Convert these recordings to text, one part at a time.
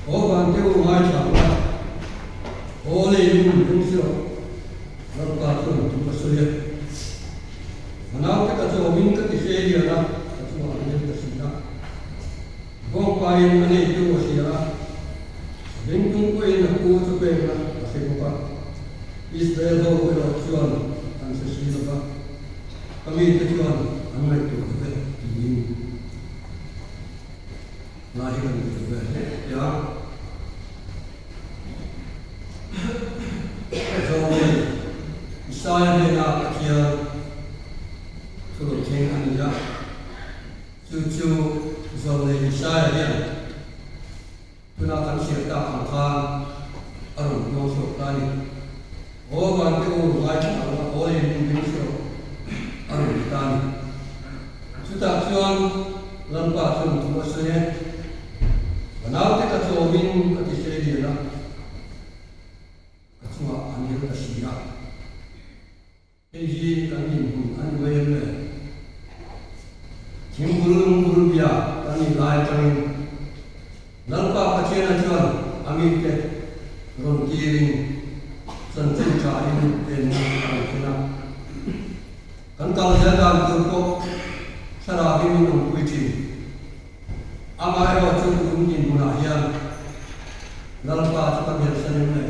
Aw vante u ngaithla ang a, aw leilung min hring rawh, Lalpa chuan thu a sawi a. Ka naute ka chawmin ka ti hre lian a, ka chungah an lem ta si a. Bawngpain a neitu a hria a, bengtung pawhin a pu chu pekna a hre bawk a. Israel ho erawh chuan an hre si lo va, ka mite chuan an ngaihtuah lo ve tiin lai hi kan ngaihtuah ve hle tia. Zawngin Isaia hnena Pathian thu lo thleng a ni a. Chu chu Zawlnei Isaia hian tuna kan hriat tak ang khan a rawn puang chhuak ta a ni. Aw vante u, ngaithla ang a, aw lei lung ding hriau a rawn ti ta a ni. Chutah chuan Lalpa chuan thu a sawi e, Ka naute ka chawmin ka ti hle lian a, ka chungah an hel ta si a. Hei hi kan inhmun a ni mai em le? Thingbul lungbul bia kan nih lai atangin Lalpa Pathiana chuan a mite rawn tirin chanchin thain enna a rawn thlen a. Kan kal zel dan tur pawh thlarauin min awmpui thin. Amaherawhchu tun dinhmunah hian Lalpa chu kan helhsan em le?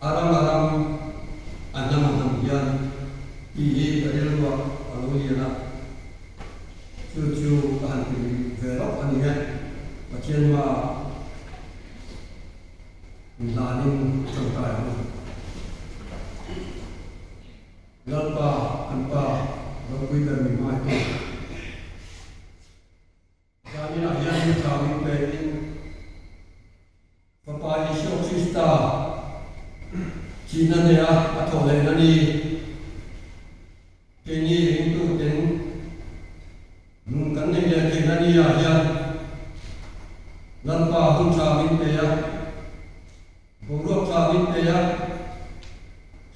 A ram a ram, a hnam a hnam hian tih hi ka rilruah a lo lian a, chu chu ka han ti ve lawk a ni e. Pathian hma inhlanin tawngtai ang u. Lalpa, kan Pa, ropui ber min hmaitu. Zaninah hian mi tha min pein Fapa Isua Krista thihna hneha a thawh lehna ni keini ringtuten nun kan neih leh theihna ni ah hian Lalpa hun tha min pe a, boruak tha min pe a,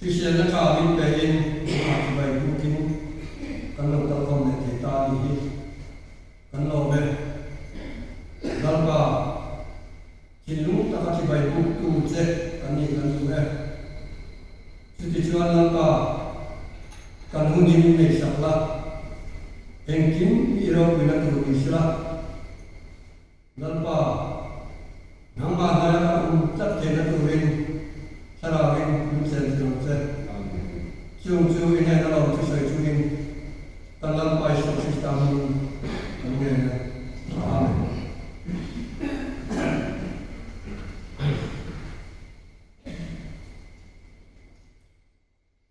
hriselna tha min pein amah chibai bukin kan lo kalkhawm leh thei ta a nih hi. Kan lawm e. Lalpa, thinlung taka chibai buktu che kan nih kan duh e. Chutichuan Lalpa, kan hun hi min neihsak la, engkim i ropuina tur ni sela. Lalpa, nangmah hnaia ka awm tlat theihna turin Thlarauin min chen thin ang che. Chung chu i hnena lawm thusawi chungin kan Lalpa Isua Krista hmingin kan ngen e. Amen.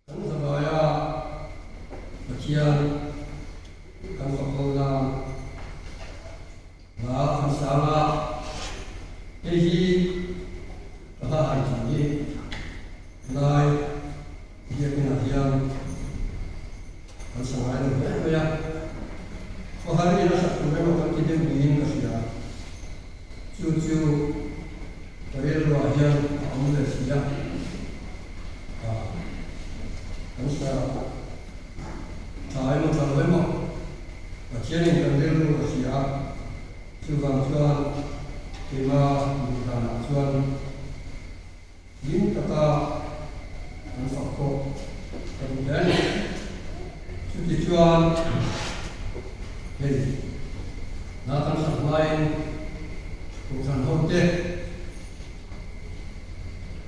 Kan zavaia Pathian kan fak ho nan hla kan sang a, hei hi ka hla han tih hi lai biakinah hian kan sa ngai lo hle mai a, khawhar in a sak tur emaw kan ti deuh niin ka hria, chu chu ka rilruah hian a awm ve si a. Kan sa tha emaw tha lo emaw Pathianin kan rilru a hria a, chuvang chuan keima duh danah chuan hlim taka kan fak pawh ka duh hle a ni. Chutichuan hei hna kan sak hmain Kohhran hote,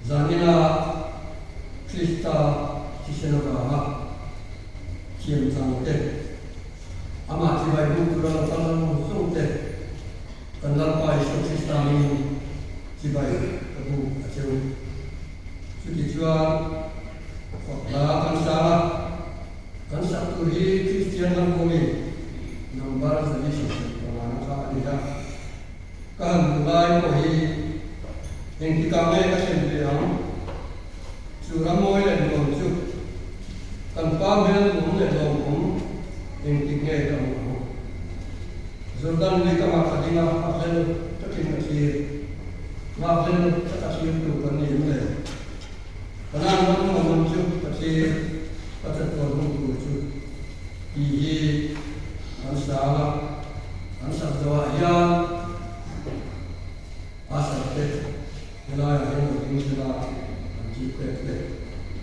Zanina Krista thisen avanga thiam chang te, amah chibai buk tura lo kal zawng zawng te, kan Lalpa Isua Krista hmingin chibai ka buk a cheu. Chutichuan fak hla kan sang a, kan sak tur hi Kristian lamkawmi number 475 kha a ni a. Ka han hmu lai pawh hi engtikah nge ka thlen ve ang? Chu rammawi leh nuam chu kan pa hmel nuam leh lawmawm engtik nge ka hmuh ang? Jordan lui ka nghah ka ding a, a hlel takin ka thlir. Nghah hlel taka thlirtu kan ni em le? Kanan ram nuamawm chu ka thlir, ka chatuan hmun tur chu tih hi kan sang a. Kan sak zawhah hian a pek te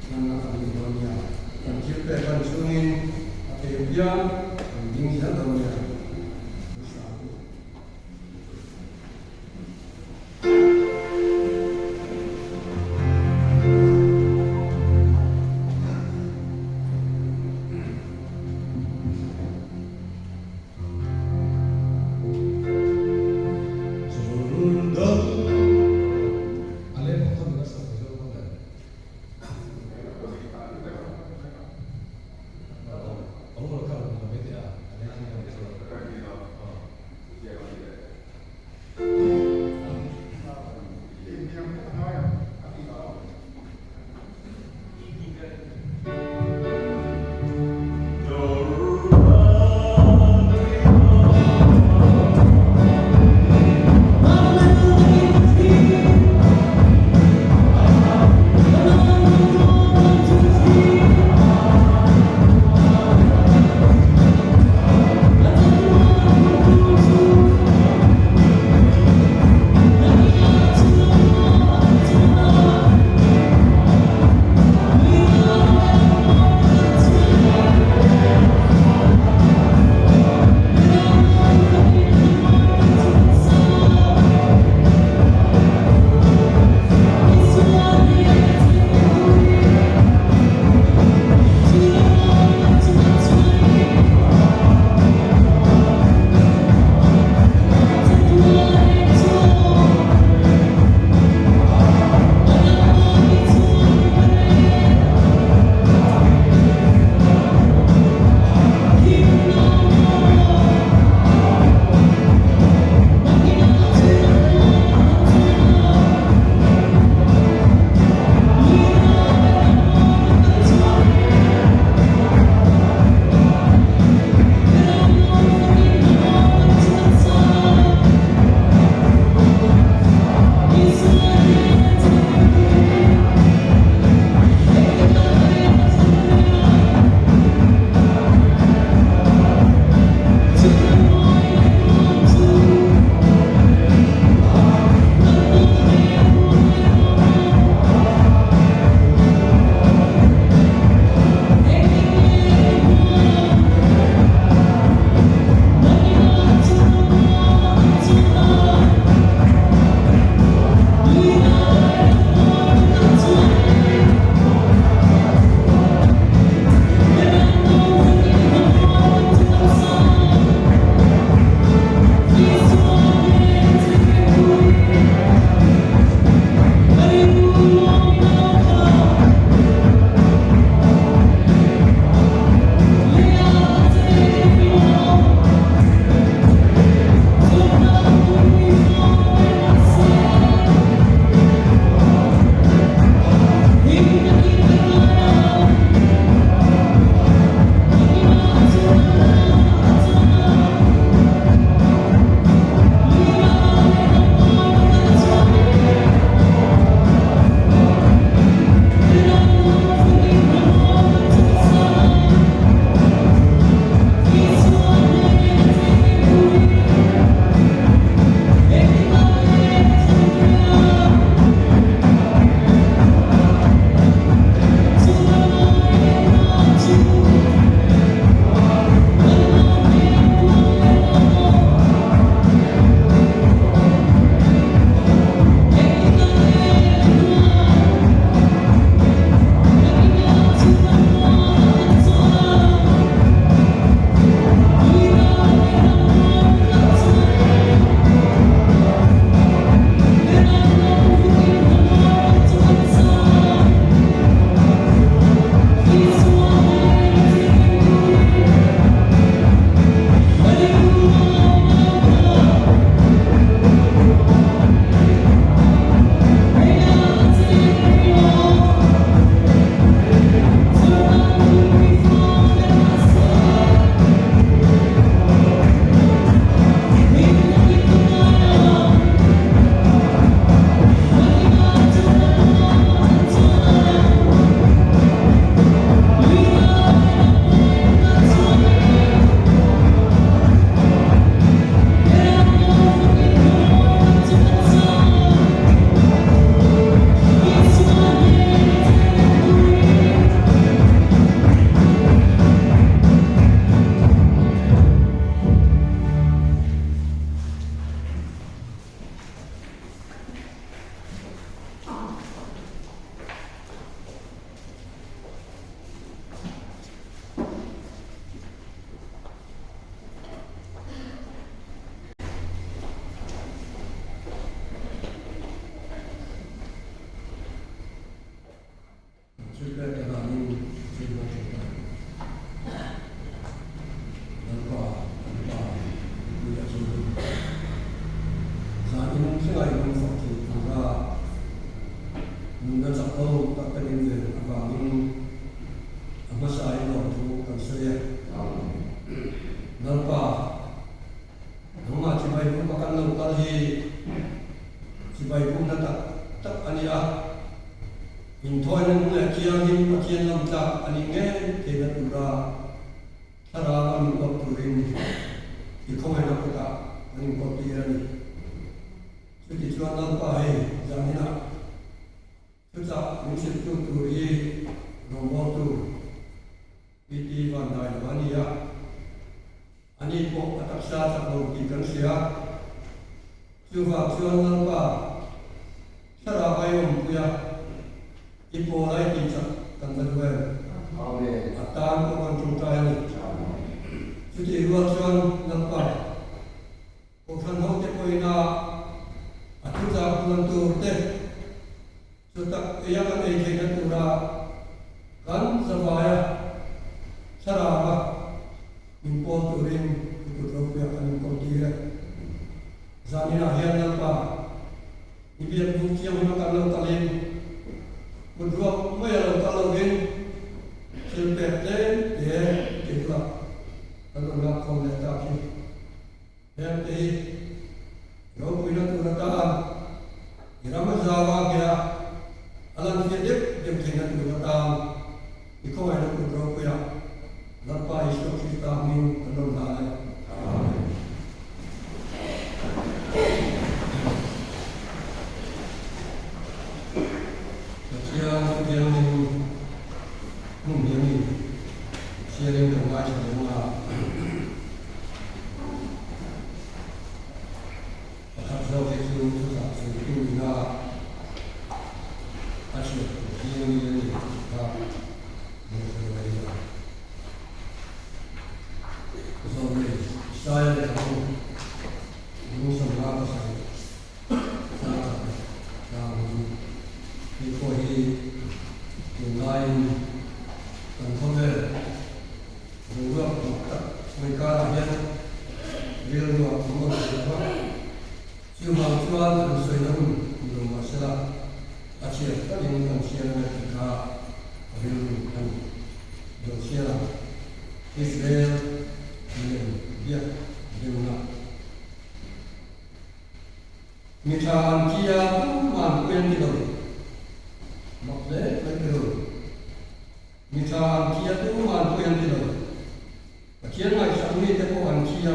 hmanna kan ni dawn nia. Kan thil pek hman chhungin a thei apiang kan ding zel dawn nia. thleng a inhawng fak thei tura nunna chak ho tak kan inven avangin a hmasa in lawmthu kan sawi e. Lalpa, nangmah chibai buk a kan lo kal hi chibai bukna tak tak a ni a, inthawina nung leh thianghlim Pathian lam tlak a nih ngei theihna tura Thlarau a min kawp turin i khawngaihna kutah kan inkawp tir a ni. Chutichuan Lalpa hei zaninah thuchah min hrilhtu tur hi rawngbawltu PT Van Dai lo a ni a, ani pawh a taksa chak lo tih kan hria. Chuvang chuan Lalpa Thlarau ai awmpui a, i pawl ai tih chak kan va duh em? A tan pawh kan tawngtai a ni. Chutih rual chuan Lalpa Kohhran hote pawhin a a thuchah puan tur te chu tak eia kan ei theihna tura kan zavaia Thlarau a min pawl turin i kut ropuiah kan inkawltir e. Zaninah hian Lalpa i biak buk thianghlim a kan lo kalin kut ruak mai a lo kal lovin thil pek tlem te ke bulah kan rawn lak khawm leh tak hi. Heng te hi ropuina tur atan i ram a zau a nia, a lan fiah deuh deuh theihna tur atan i khawngaihna kut ropuiah Lalpa Isua Krista hming kan rawn hlan e. Amen. Pathian Thuthianghlim hmun hianin chhiarin kan ngaithla leh ang a. Pakhat zawk hi chu chutah zirtu ina a hriat tur hi a ni a ni tih kha min hrilh a nia. Zawlnei Isaia lehkhabu lungsawmna pasarih chang khat leh tlang hi hei pawh hi tunlaiin kan khawvel Boruak mak tak mai karah hian rilruah a awm thei lo va, chuvang chuan an sawina hun ni lo mah sela, a chhiat takin kan chhiar anga tih kha a rilru a ni. Lo chhiar ang, Israel milem biak demna. Mi tha an thi a, tuman pui an ti lo. Mak hle mai ka ru. Mi tha an thi a, tuman pui an ti lo. Pathian ngaihsak mite pawh an thi a,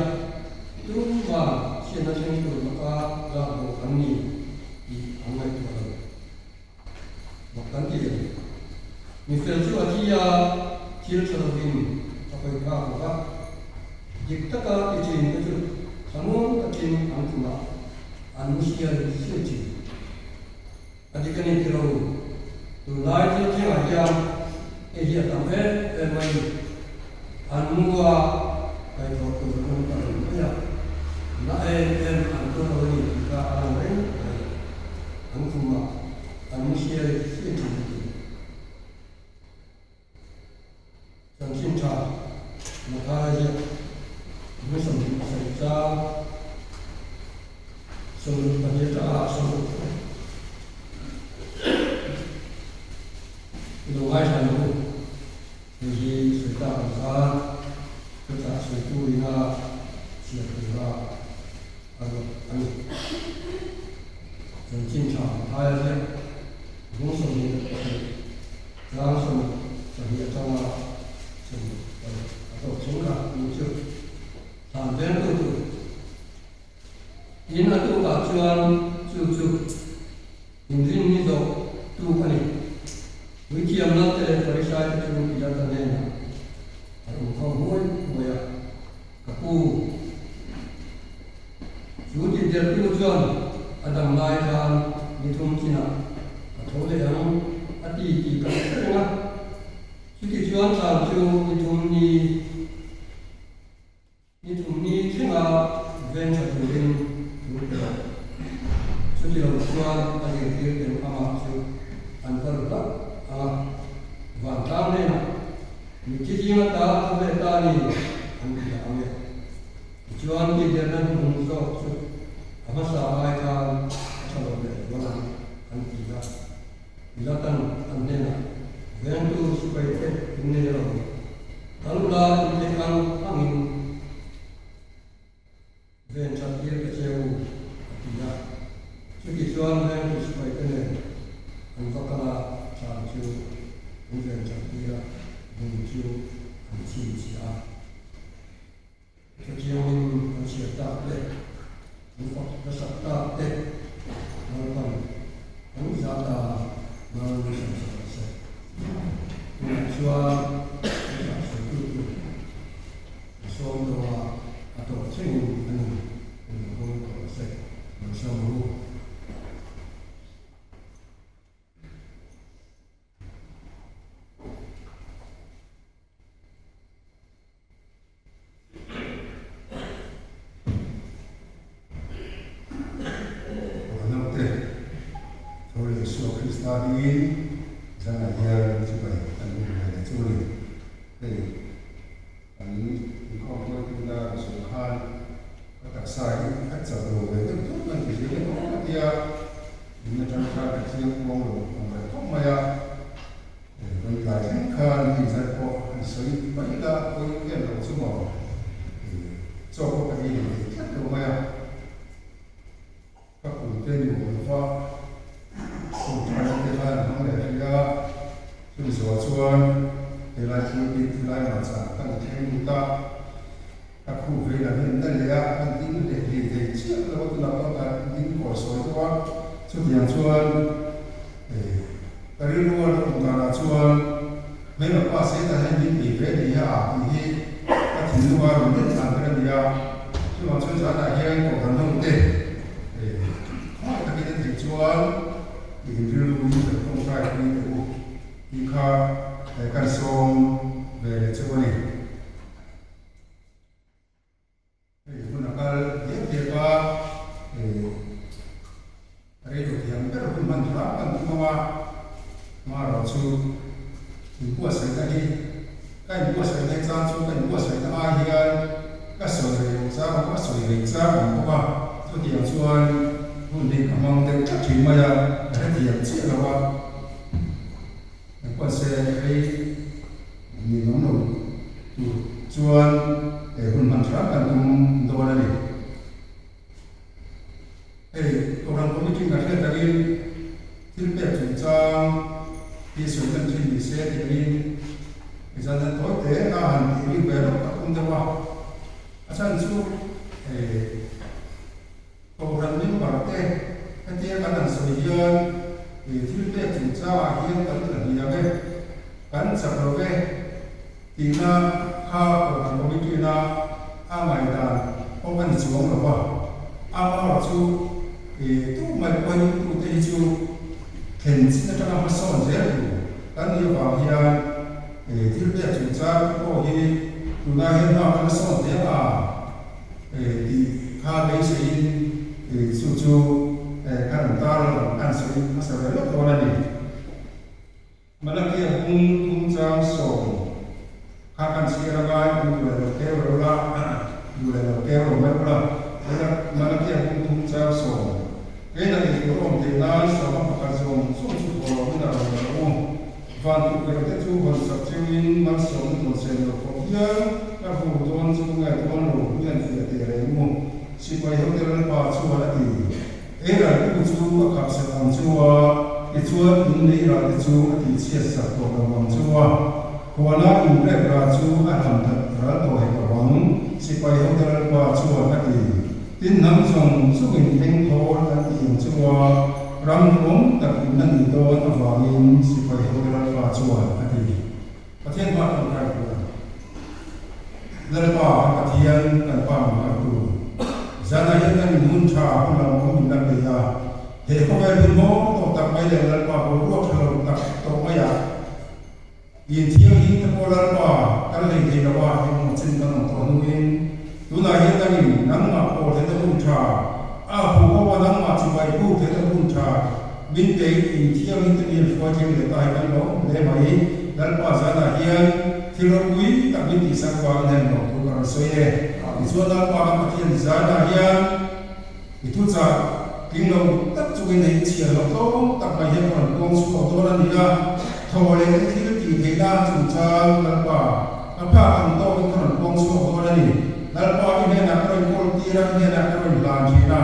tuman chhiatna thleng tur laka lak bawk an ni tih an ngaihtuah lo. Mak kan ti em? Mi fel chu a thi a, thil tha lovin a hawi phak lo va. Dik taka ti thin te chu thlamuang takin an tumah an mu sial sial thin. A dik a ni tiro, tunlai thil thlengah hian hei hi a tam em em a ni. An mu a, kaihthawh tur an awm ta lo mai a, na em em an tuar lo a ni tih kha a lang reng mai. An khumah an mu sial sial thin a ti. Chanchin tha Mathaia ziak 27 chang 22 atanga 60 I lo ngaithla ang u, hei hi sawi tak ang khan thuchah sawitu ina chhiar tura a ruat a ni. Chanchin tha Mathaia ziak 22 Tlangsawm pahnih atanga 16 a tawp thleng kha ni chu thlan vengtu tur in a tukah chuan chu chu inrin ni zawh tuk a ni. Puithiam Lalte leh Farisai te chu Pilata hnenah an awm khawm huai huai a, Ka pu, chu tihdertu chuan a dam lai khan ni thum chinah ka tho leh ang a ti tih ka hre reng a. Chutichuan tlan chu ni thum ni ni thum ni thlenga veng tha turin thu pe rawh. Chuti lo chuan a zirtir ten amah chu an va ru hlauh ang a, vantlang hnenah Mitthi zinga ta a thu ve ta ni an ti dah ang e. Tichuan tihderna hnuhnung zawk chu a hmasa ai khan Tichuan vengtu sipaite nen an va kal a, thlan chu an ven chak tir a, lung chu an chhinchhiah a. Chutiangin an chhiar tak te, an fak hmasak tak te Lalpan an zata mal min hran sak rawh se. Tunah chuan thuchah sawitu tur a sawm deuh a, a tawp thlengin a ni in lo hmang tawh rawh se. Malsawm ang u. Naute, Tho leh Isua Krista hmingin zanah hian chibai kan bum ve leh chu a ni. Hei, kan inkhawm hruaituna ka sawi khan ka taksa hi a chak lo ve deuh thut mai ti zel emaw ka tia, in atang khan ka thiang kuang lo ang reng khawp mai a. Kan tlai thleng khan hei zat pawh han sawi mai ila pawi em lo chu maw? Chaw pawh ka ei leh thei tlat lo mai a, ka kum te nuam lo va, kum thaina te khan an hmang leh hrih a, chumi zawhah chuan helai pulpit helai mahchah kan thleng lut a, ka khup vei lam hi an la leh a, kan ding leh hlei thei chiah lo a, tunah pawh kan ding kawi sawi deuh a, chutiang chuan. Ka rilru a lo awm danah chuan hmel a pa Satan hian min ei ve ni a tih hi ka thinlung a rawn let dan ber a ni a. Chuvang chuan zanah hian kohhran ho te khawngaih takin a theih chuan in rilru in kan tawngtai pui teh u tih kha kan sawm ve leh chu a ni. Hei hun a kal diak diak a, reilo thiam ber hun hman hram kan tum ang a, hmarawh chu inbuatsaihna hi ka inbuatsaihna hi chang chu ka inbuatsaihna ai hian ka sawi rei loh chang ang a, sawi rei chang ang bawk a, chutiang chuan hun hi ka hmang deuh tlat thin mai a, ka hrethiam chiah lo a, engpawh se hei. Ni awm lo tur chuan he hun hman hram kan tum dawn a ni. Hei Kohhran Committee kan hriat angin thil pek chungchang hi sawi lan thin ni se tih angin exam hian tawi te a han tih rik ve lawk a tum deuh a. A chhan chu hei Kohhran member te hetia kan han sawi hian thil pek chungchangah hian kan tla hniam e, kan chak lo ve tihna kha Kohhran Committee na a ngaihdan pawh a ni chuang lo va. Amaherawh chu tu mai pawh hi tute hi chu thlen chin atanga hmasawn zel tur kan nih avang hian thil pek chungchang pawh hi tunah hian hma kan la sawn zel a. Tih kha beiseiin chu chu kan rawn tar lo, kan sawi hmasa ve lawk dawn a ni. Malakia bung thum chang sawm kha kan chhiar a ngai, in duh leh lo keu reuh la, duh leh lo keu lo mai ula, Malakia bung thum chang sawm, keina ei tur awm theih nan sawma pakhat zawng zawng chu thaw lohin a rawn la u. Van tukverh te chu hawn sak chungin malsawmna dawn sen lo khawp hial ka hmu dawn chu nge dawn lo hian fiah teh reng u, sipai hote lalpa chuan a ti. Ei raltu chu a khap sak ang chu a, tichuan in lei rah te chu a tih chhiat sak tawh lo ang chu a, huana in rek rah chu a hlam that ral tawh hek lo ang, sipai hote lalpa chuan a ti. Tin hnam zawng zawngin eng thawl an tih ang chu a, ram duhawm tak in a nih dawn avangin sipai hote Lalpa chuan a ti. Pathian hma tawngtai tur Lalpa kan Pathian kan pa min hartu zanah hian kan inhmun tha hun lam awm min la pe a, he khawvel hun hmawng tawh tak mai leh Lalpa boruak tha lo tak tawh maiah In thianghlim te pawh Lalpa kan hlei thei lo a, engmaw chin kan awm tawh hnuin tunah hian kan in nangmah pawl theihna hun tha, a huh ho a nangmah chibai buk theihna hun tha min pein in thianghlim te min hruai thleng leh ta hi kan lawm hle mai. Lalpa zanah hian thil ropui tak min tihsak avangin heng lawm thu ka rawn sawi e. Tichuan Lalpa kan Pathian zanah hian I thuchah tling lo tak chungin hei chhiar lo tlawm tak mai hian ka rawn puang chhuak dawn a ni a, thaw leh te thil tih theihna chungchang Lalpa ka phak ang tawkin ka rawn puang chhuak dawn a ni. Lalpa i hnenah ka rawn kawl tir a, i hnenah ka rawn hlan thin a,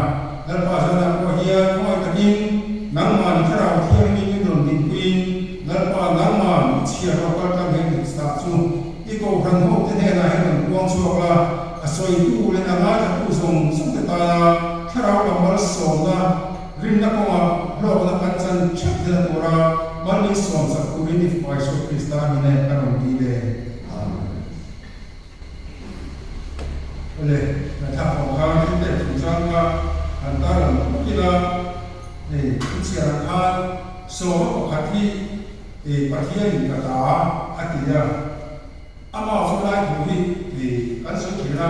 Lalpa zanah pawh hian khawngaih takin. ziak a kaltlang hian i chah chu i kohhran hote hnenah hian rawn puang chhuak la, a sawitu leh a ngaithlatu zawng zawng te tana thlarau lam malsawmna, rinna kawngah hlawkna kan chan theuh theihna tura mal min sawm chak turin i Fapa Isua Krista hmingah ka rawn ti ve. Amen. Awle, ngaihthlak pawh khan thil pek chungchang kha han tarlang phawt ila, hei thu chhiarah khan sawma pakhat hi Pathianin ka ta a ti a, amah chu lai thu hi kan sawi thin a,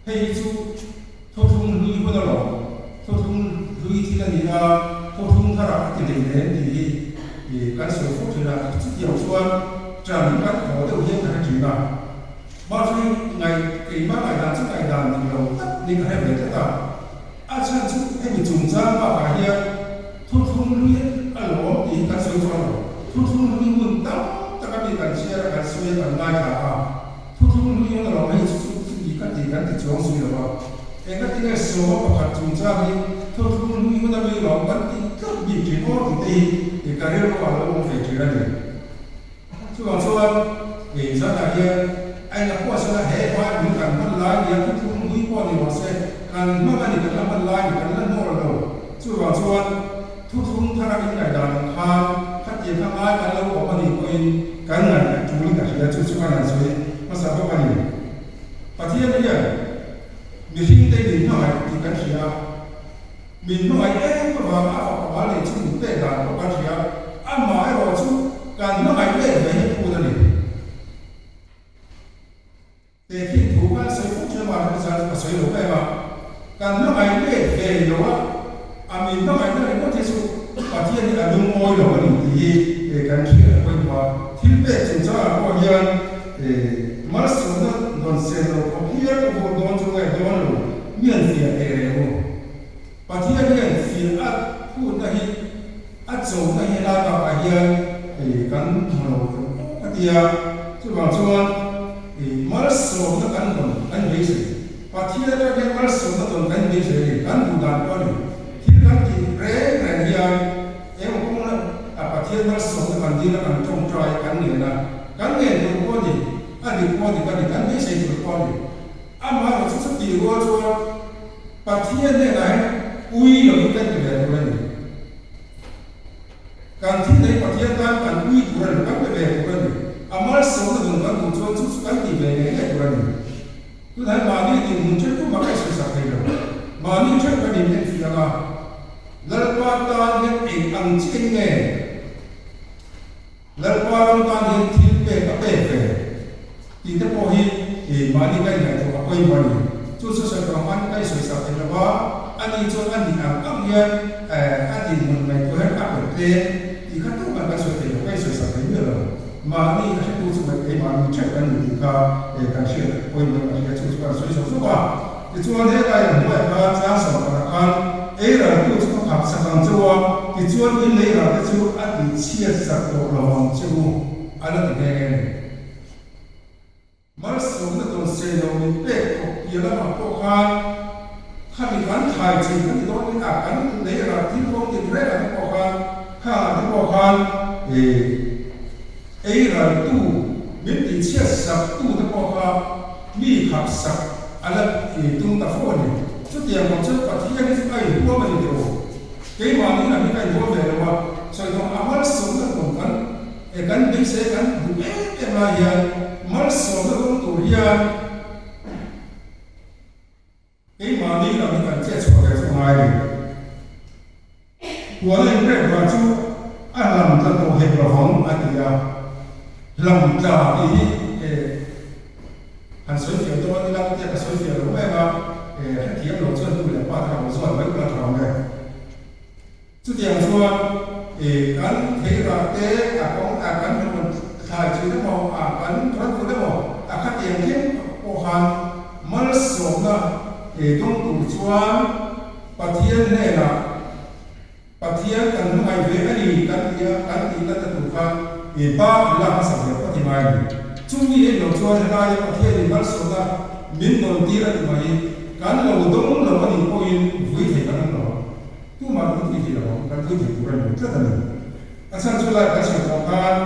hei hi chu thuthlung hlui hun alawm, thuthlung hlui thil a ni a, thuthlung tharah a ti lei lem tih hi kan sawi fo thin a, chutiang chuan ṭan kan thaw deuh hian ka hre thin a, mahse ngaih keimah ngaihdan chu ngaihdan dik lo tak niin ka hre ve tlat a, a chhan chu hemi chungchang bakah hian thuthlung hlui alawm tih hi kan sawi chuang lo, thuthlung hlui hun tam taka mi kan chhiar a, kan sawi a, kan ngaithla a. Thuthlung hlui an rawng hei chu chu ti ka ti kan ti chuang zui lo a, engatinge sawma pakhat chungchang hi thuthlung hlui hun a mi lawm kan tih tlat bik thin aw tih te hi i ka rilru ah lo awm ve thin a ni. Chuvang chuan i zanah hian a in a phuahsan a, he Bible kan hman lai nia thuthlung hlui pawh ni rawh se, kan hman a ni, kan la hman lai ni, kan la hnawl lo. Chuvang chuan Thuthlung thara inngaihdan ang khan khatiang kha ngai kan lo awm a nih pawhin kan ngaih tulin ka hria, chu chu kan han sawi hmasa bawk a ni. Pathian hian mihringte min hmangaih tih kan hria a, min hmangaih em avanga a fapa mal nei chu min pek dan pawh kan hria, amaherawh chu kan hmangaih let ve hi phut a ni. Tehkhin thu kan sawi fo thin a, mahni zan chu ka sawi lo em a, kan hmangaih let ve lo a, a min hmangaihna ringawt hi chu Pathian hi a lungawi lo a ni tih hi kan hriat a pawimawh a, thil pek chungchangah pawh hian malsawmna dawn sen lo khawp hial ka vawt dawn chu nge dawn lo mian fiah teh reng u. Pathian hian fiah a phutna hi a chona hi helai bakah hian kan hmu lo em ka ti a, chuvang chuan malsawmna kan dawn kan beisei, Pathian atang hian malsawmna dawn kan beisei a ni, kan duh dan pawh a ni. Thil kan tih reng reng hian eng kawng a Pathian malsawmna kan dil a, kan tawngtai kan ngen a, kan ngen tur pawh a ni, a dik pawh a dik a ni, kan beisei tur pawh a ni. Amaherawh chu chutih rual chuan Pathian hnenah hian ui lovin kan ti ve tur a ni. Kan thil nei Pathian tan kan ui tur a ni, kan pe ve tur a ni. A malsawmna dun kan duh chuan chu chu kan ti ve ngei ngei tur a ni. Tunah hian mahni dinhmun ṭhen pawh mah ka insawisak thei lo. Mahni ṭhen kan in enfiah ang a, Lalpa tan hian eng ang chiah in nge? Lalpa ram tan hian thil pek a pek ve tih te pawh hi mahni ka inngaihtuah a pawimawh a ni. Chu chu sawi tawh ang ka insawisak thei lo va, ani chuan a nih ang ang hian a dinhmun ngaihtuah hian a pe tlem tih kha tumah kan sawi thei lo, ka insawisak thei miah lo. Mahni a hretu chu keimahni theuh kan ni tih kha kan hriat a pawimawh in ka hria, chu chu kan sawi zawk zawk a. Tichuan helai a hnuaiah khan chang sawmkhatah khan ei raltu chu ka khap sak ang che u a, tichuan in lei ral te chu a tihchhiat sak tawh lo ang che u, a la ti nghe nghe a ni. Malsawmna dawn sei lo min pek thawk piah lamah pawh khan khami kan thlai chin kan ti dawn in a kan lei ral thil kawng tin reng ah te pawh khan khangah te pawh khan ei raltu min tihchhiat sak tu te pawh kha Mi khap sak a la tum ta fo a ni. Chutiang bawk chuan Pathian hi chu a inhuam a ni teh u. Keimahni lam hi ka inhuam ve lo a, sawi tawh a malsawmna dawn kan e kan beisei kan duh em em lai hian malsawmna dawn tur hian Keimahni lam hi kan chet chhuah ve chu a ngai a ni. Huan a inrek vang chu a hlam tla tawh hek lo vang a ti a. Hlam tla tih hi han sawi fiah dawn ila tia ka sawi fiah lo em a, hrethiam lo chuan nu leh pa te ka lo zawt mai kula tha awm e. Chutiang chuan kan theirah te a kawng a kan rawn thlai thin emaw a kan rawn vut emaw a khatiang thleng pawh khan malsawmna dawng tur chuan Pathian hnenah Pathian kan hmangaih ve a ni kan ti a, kan tih natna tur khan ba an lak hmasa ve phawt hi ngai a ni. Chumi en lo chuan helaia Pathianin malsawmna min dawn tir a ti mai kan lo dawng lo a nih pawhin vui thei kan awm lo ang. Tumah kan vui thei lo ang, kan vui thei tur a ni tlat a ni. A chhan chu lai kan sawi tawh khan.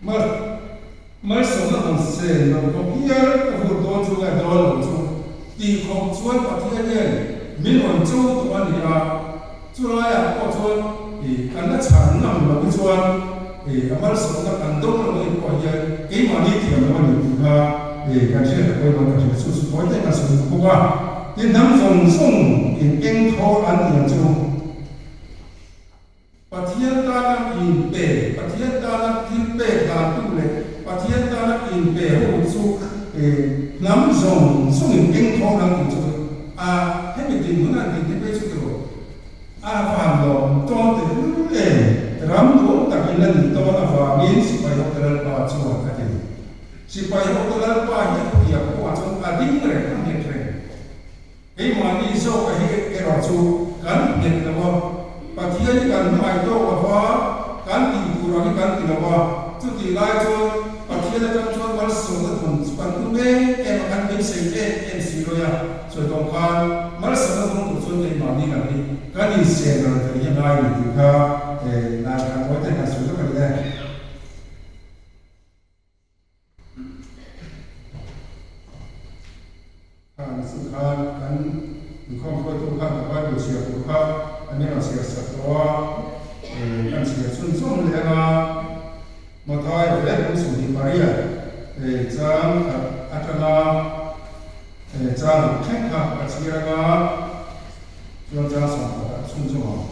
Mal malsawmna han sen lo khawp hial ka vut dawn chu nge dawn lo chu tih khawp chuan Pathian hian min rawn cho tawh a ni a, chulaiah pawh chuan kan la chhan ngam lo hi chuan a malsawmna kan dawng lo anih pawh hian keimahni thiam lo a ni tih kha kan hriat a pawimawh ka hria chu chu tawi te kan sawi bawk a, tin hnam zawng zawng in eng thawl an tih ang chu. Pathian tana inpe, Pathian tana thil pek dantu leh Pathian tana inpe ho chu hnam zawng zawngin eng thawn an tih chu a hemi dinhmun an tih te phei chu tiraw a van lawm tawn teh lul em, ram nuam tak in la nih tawn avangin sipai hote Lalpa chuan a ti. Sipai hote Lalpa hi a thutiam kawngah chuan a ding reng a nghet reng. Keimahni zawka hi erawh chu kan nghet lo a, Pathian hi kan hmangaih tawk lo va, kan tih tur ang hi kan ti lo a, chutih lai chuan Pathian atang chuan malsawmna dawng chu kan tum em em a, kan beisei em em si lawih a, sawi tawng khan malsawmna dawng tur chuan keimahni lam hi kan insen ral ve hi a ngai a ni tih kha nai kan tawi te kan sawi lawk a ni e. Khan chu khan kan inkhawm hruaitu khan ka Bible chhiar tur kha an rawn chhiar sak tawh a, kan chhiar chhun chhun leh anga Mathai vek kum 28 chang khat atanga chang ruk thleng kha ka chhiar anga chuan chang 11 ah chhun chhun ang.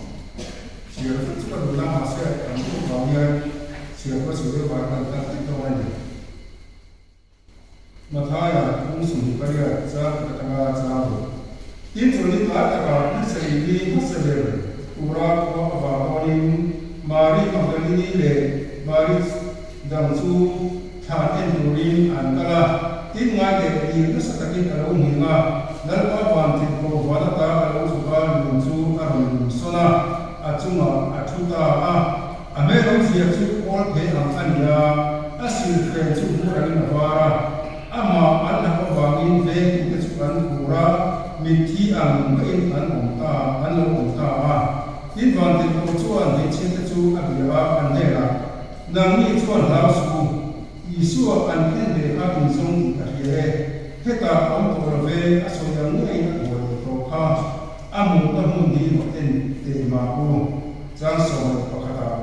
Chhiar vek chu ka duh la mahse kan duh vang hian chhiar pawh chhiar deuh vang kan kal tlat dawn a ni. Mathaia kum 28 chang khat atanga chang ruk. Tin chu ni tlai takah hmasa in ni hmasa ber tura khua avang dawnin Mari Magdalini leh Mari dang chu thlan en turin an kal a. Tin ngai leh tir nasa takin a lo nghing a, Lalpa van thilpawh van ata a lo chhuk a, lung chu a rawn lum sawn a, a chungah a thu ta a. A hmel awmzia chu kawl phei ang a ni a, a silfen chu hmur angin a var a. Amah an hlauh avangin vengtute chu an khur a, mitthi ang maiin an awm ta, an lo awm ta a. Tin vantirhkoh chuan hmeichhiate chu a bia a, an hnenah, Nangni chuan hlau suh u, Isua an khen ve kha in zawng tih ka hria e, hetah a awm tawh lo ve, a sawi ang ngeiin a thaw leh tawh kha, a mutna hmun hi rawn en teh mah u, chang 11 ah.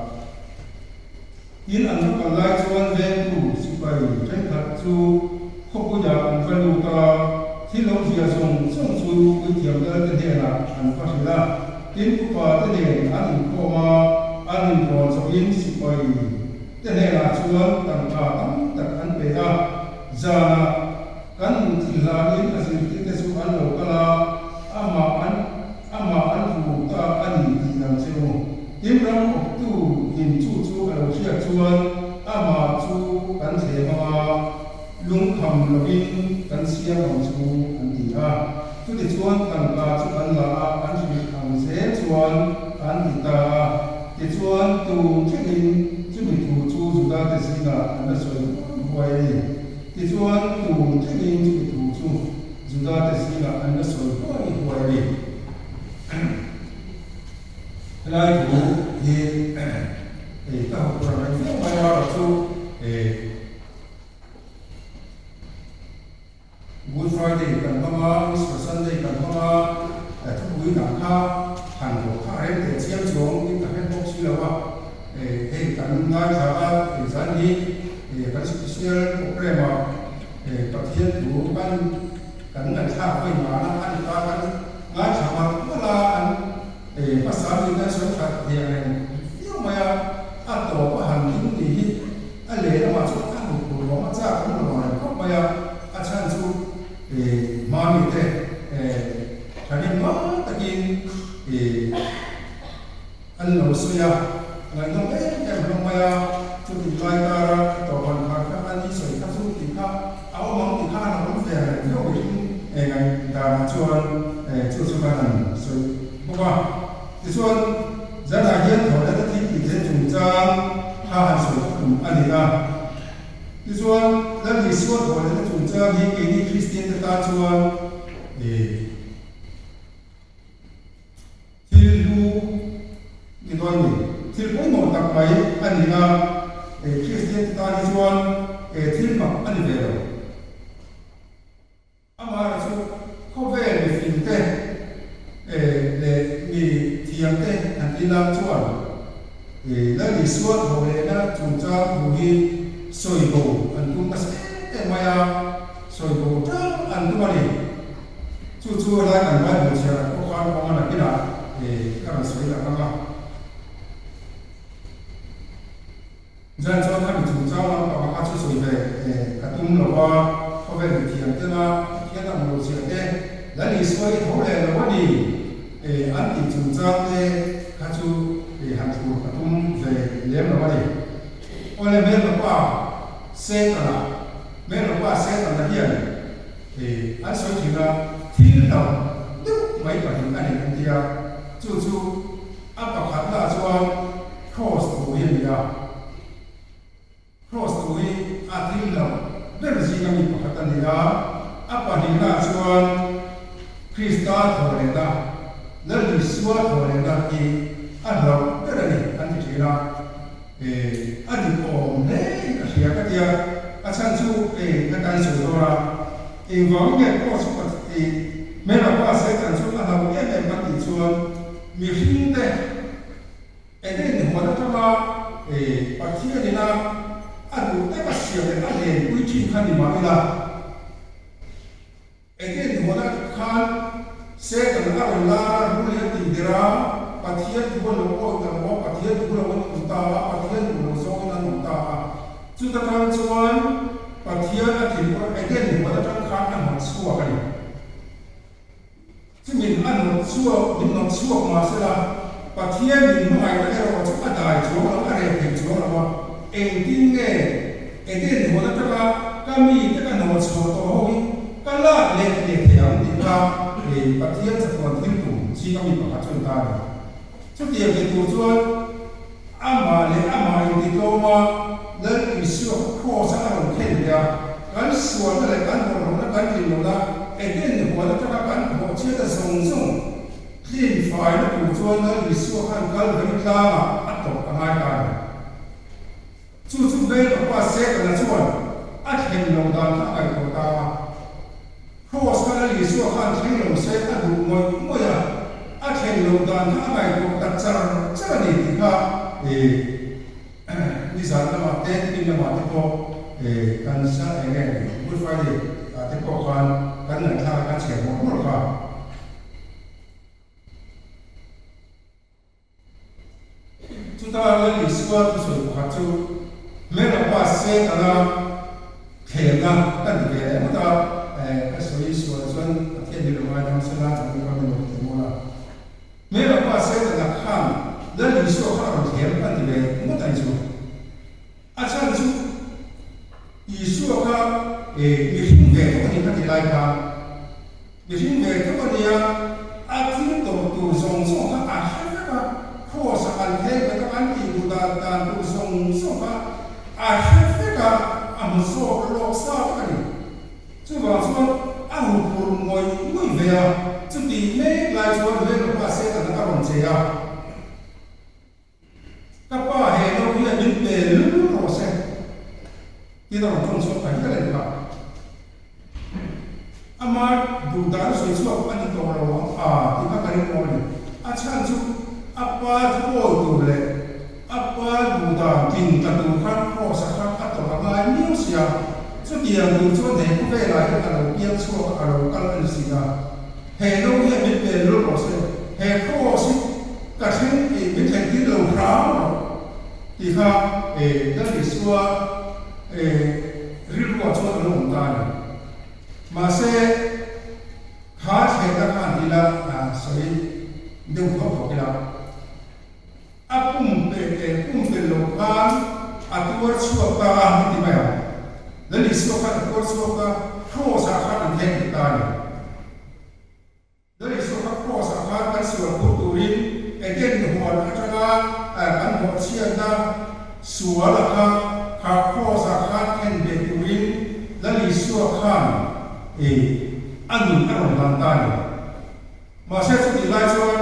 Tin an va kal lai chuan vengtu sipai thenkhat chu khawpuiah an va lut a, thil awmzia zawng zawng chu puithiam lalte hnenah an va hrilh a. Tin upa te nen an inkhawm a, an inrawn zawhin sipai te hnenah chuan tangka tam tak an pe a. Zanah kan muthilh hlanin a zirtirte chu an lo kal a, amah an amah an hmu ta a ni tih ang che u. Tin ram awptu in chu chu a lo hriat chuan amah chu kan thlem ang a, lungkham lovin kan siam ang chu an ti a. Chutichuan tangka chu an la a, an hrilh ang zel chuan an ti ta a. Tichuan tun thlengin chumi thu chu Judate zingah an la sawi huai huai a ni. Tichuan tun thlengin chumi thu chu Judate zingah an la sawi huai huai a ni. Helai thu hi ka hmu tur ang reng viau mai a, erawh chu Good Friday kan hmang a, Easter Sunday kan hmang a, thupui dang kha han rawh kha a rem teh chiang chuang in ka hre bawk si lo a, hei kan ngaithla a, hei zan hi kan special program ah Pathian thu kan kan ngaihthlak vawi ngana a ni ta, kan ngaithla ngal ngal a, an hmasa mi te an sawi that thei ang reng viau mai a, a tawp a han ding ni hi A lehlamah chuan a hmu phur vang a chak awm lo ang reng khawp mai a, a chhan chu hmami te tharin ngai takin an lo sawi a, ngaihnawm em em hlawm mai a, chutih lai kara a tawp han khar kha an i sawi kha chu tih kha a awm ang tih kha an awm ve ang reng viau mihring ngaihdanah chuan chu chu khan an sawi bawk a. Tichuan, zanah hian thawhleta thil tih theih chungchang kha han sawi ka tum a ni a. Tichuan, Lal Isua thawhleta chungchang hi keini Kristiante tan chuan thil hlu ni dawn ni, thil pawimawh tak mai a ni a. Kristian te tan hi chuan thil mak a ni ve lo. Amaherawhchu chu khawvel mifing te leh mi thiam te han ti lak chuan Lal Isua thawh lehna chungchang thu hi sawi bo an tum nasa em em mai a, sawi bo tang an tum a ni. Chu chu helai kan Bible chhiar ah pawh khan awm a nakinah ka rawn sawi tak ang a. Zan chuan khami chungchang lampang a chu sawi ve ka tum lo a, khawvel mithiam tena Pathian ang lo ziah te, Lal Isua i tho leh lo a ni an tih chungchang te kha chu han thlur ka tum ve lem lo a ni. Awle hmelma pa Setana, hmelma pa Setana hian an sawi thin a, thil hlauh deuh mai pahnih a nei an ti a, chu chu A pakhatna chuan Cross thu hi a ni a, Cross thu hi a thil lo ber zinga mi pakhat a ni a, a pahnihna chuan Krista thawhlehna, Lal Isua thawhlehna hi a hlauh ber a ni an ti thin a, a dik awm hle in ka hria ka tia, a chhan chu ka tan sawi dawn a, engvangin nge Cross chu hmel a pa Satan chu a hlauh em em kan tih chuan, Mihringte Eden huan atanga Pathianina a duh taka siam leh a lenpui thin kha ni mah ila, Eden huan atang khan Satan a rawn lar a, rul hi a tih der a, Pathian thu an lo awih ta lo a, Pathian thu lo an awm ta a, Pathian duh lo zawngin an awm ta a. Chuta tang chuan Pathian a thinur Eden huan atang khan a hnawt chhuak a ni. Chu min a hnawt chhuak, min hnawt chhuak mah sela, Pathian min hmangaihna erawh chu a dai chuang lo, a reh thei chuang lo a. Engtin nge Eden huan atanga ka mite ka hnawt chhuah tawh ho hi ka lak leh leh thei ang tih kha Pathian chatuan thil tum zinga mi pakhat chu a ni ta a ni. Chutiang ti tur chuan amah leh amah intitlawma Lal Isua kha Kraws-a a rawn khen leh a, kan sualna leh kan bawlhhlawhna kan tlin lohna Eden huan atanga kan phawh chhiata zawng zawng tlin faina tur chuan Lal Isua khan Kalvari tlangah a tawrh a ngai ta a ni. Chu chu hmel papa Setana chuan a thlen lo dan kha a ngaihtuah ta a. Kraws kha Lal Isua khan thleng lo se a duh ngawih ngawih a, a thlen lo dan kha a ngaihtuah ta char char a ni tih kha nizan lamah te, nimin lamah te pawh kan sa eng nge Good Friday ah te pawh khan kan ngaihthlak a kan chhiar mawlh mawlh kha. Chuta Lal Isua thusawi pakhat chu Hmela pa Setana thlemna ka ti ve leh ngawt a, ka sawi sual chuan Pathian hi lo ngaidam sela an ni kha min lo ti mawl a. Hmela pa Setana khan Lal Isua kha a rawn thlem an ti ve ngawt a ni chu. A chhan chu Isua kha mihring ve tawh a ni ka ti lai khan Mihring ve tawh a nia, a thil tawrh tur zawng zawng kha a hre vek a, Kraws-a an pheng vek a, an tih duh dan dan tur zawng zawng kha a hre vek a, a hmu zawk lawk sa vek a ni. Chuvang chuan a huphurh ngawih ngawih ve a, chutih mek lai chuan Hmelpa Setana a rawn che a. Ka pa he no hian min pe lul rawh se tiin a rawn tawng chhuak ta hial a ni kha. Ama duh dan sawi chhuak a ni tawh lo ang a tih kha ka ring awm a ni. A chhan chu a pa thuawi tur leh a pa duh dan tling ta tur khan Kraws a kha a tawrh a ngai miau si a, chutiang tur chuan he khawvelah hian a lo piang chhuak a, a lo kal a ni si a. He no hian min pe lul rawh se, he Kraws hi Ka thleng tih min thleng tir lo hram rawh tih kha Lal Isua rilruah chuan a lo awm ta a ni. Mahse, kha thlenna kha an ti ila, sawi deuh thawk thawk ila, a pumpelh loh khan a tuar chhuak ta a an ti mai ang. Lal Isua khan a tuar chhuak ta, Kraws-ah khan an thleng leh ta a ni. Lal Isua kha Kraws-ah khan kan sual phur turin Eden huan atanga kan bawhchhiatna sual a kha kha Kraws-ah khan khen ve turin Lal Isua khan a nun a rawn hlan ta a ni. Mahse chutih lai chuan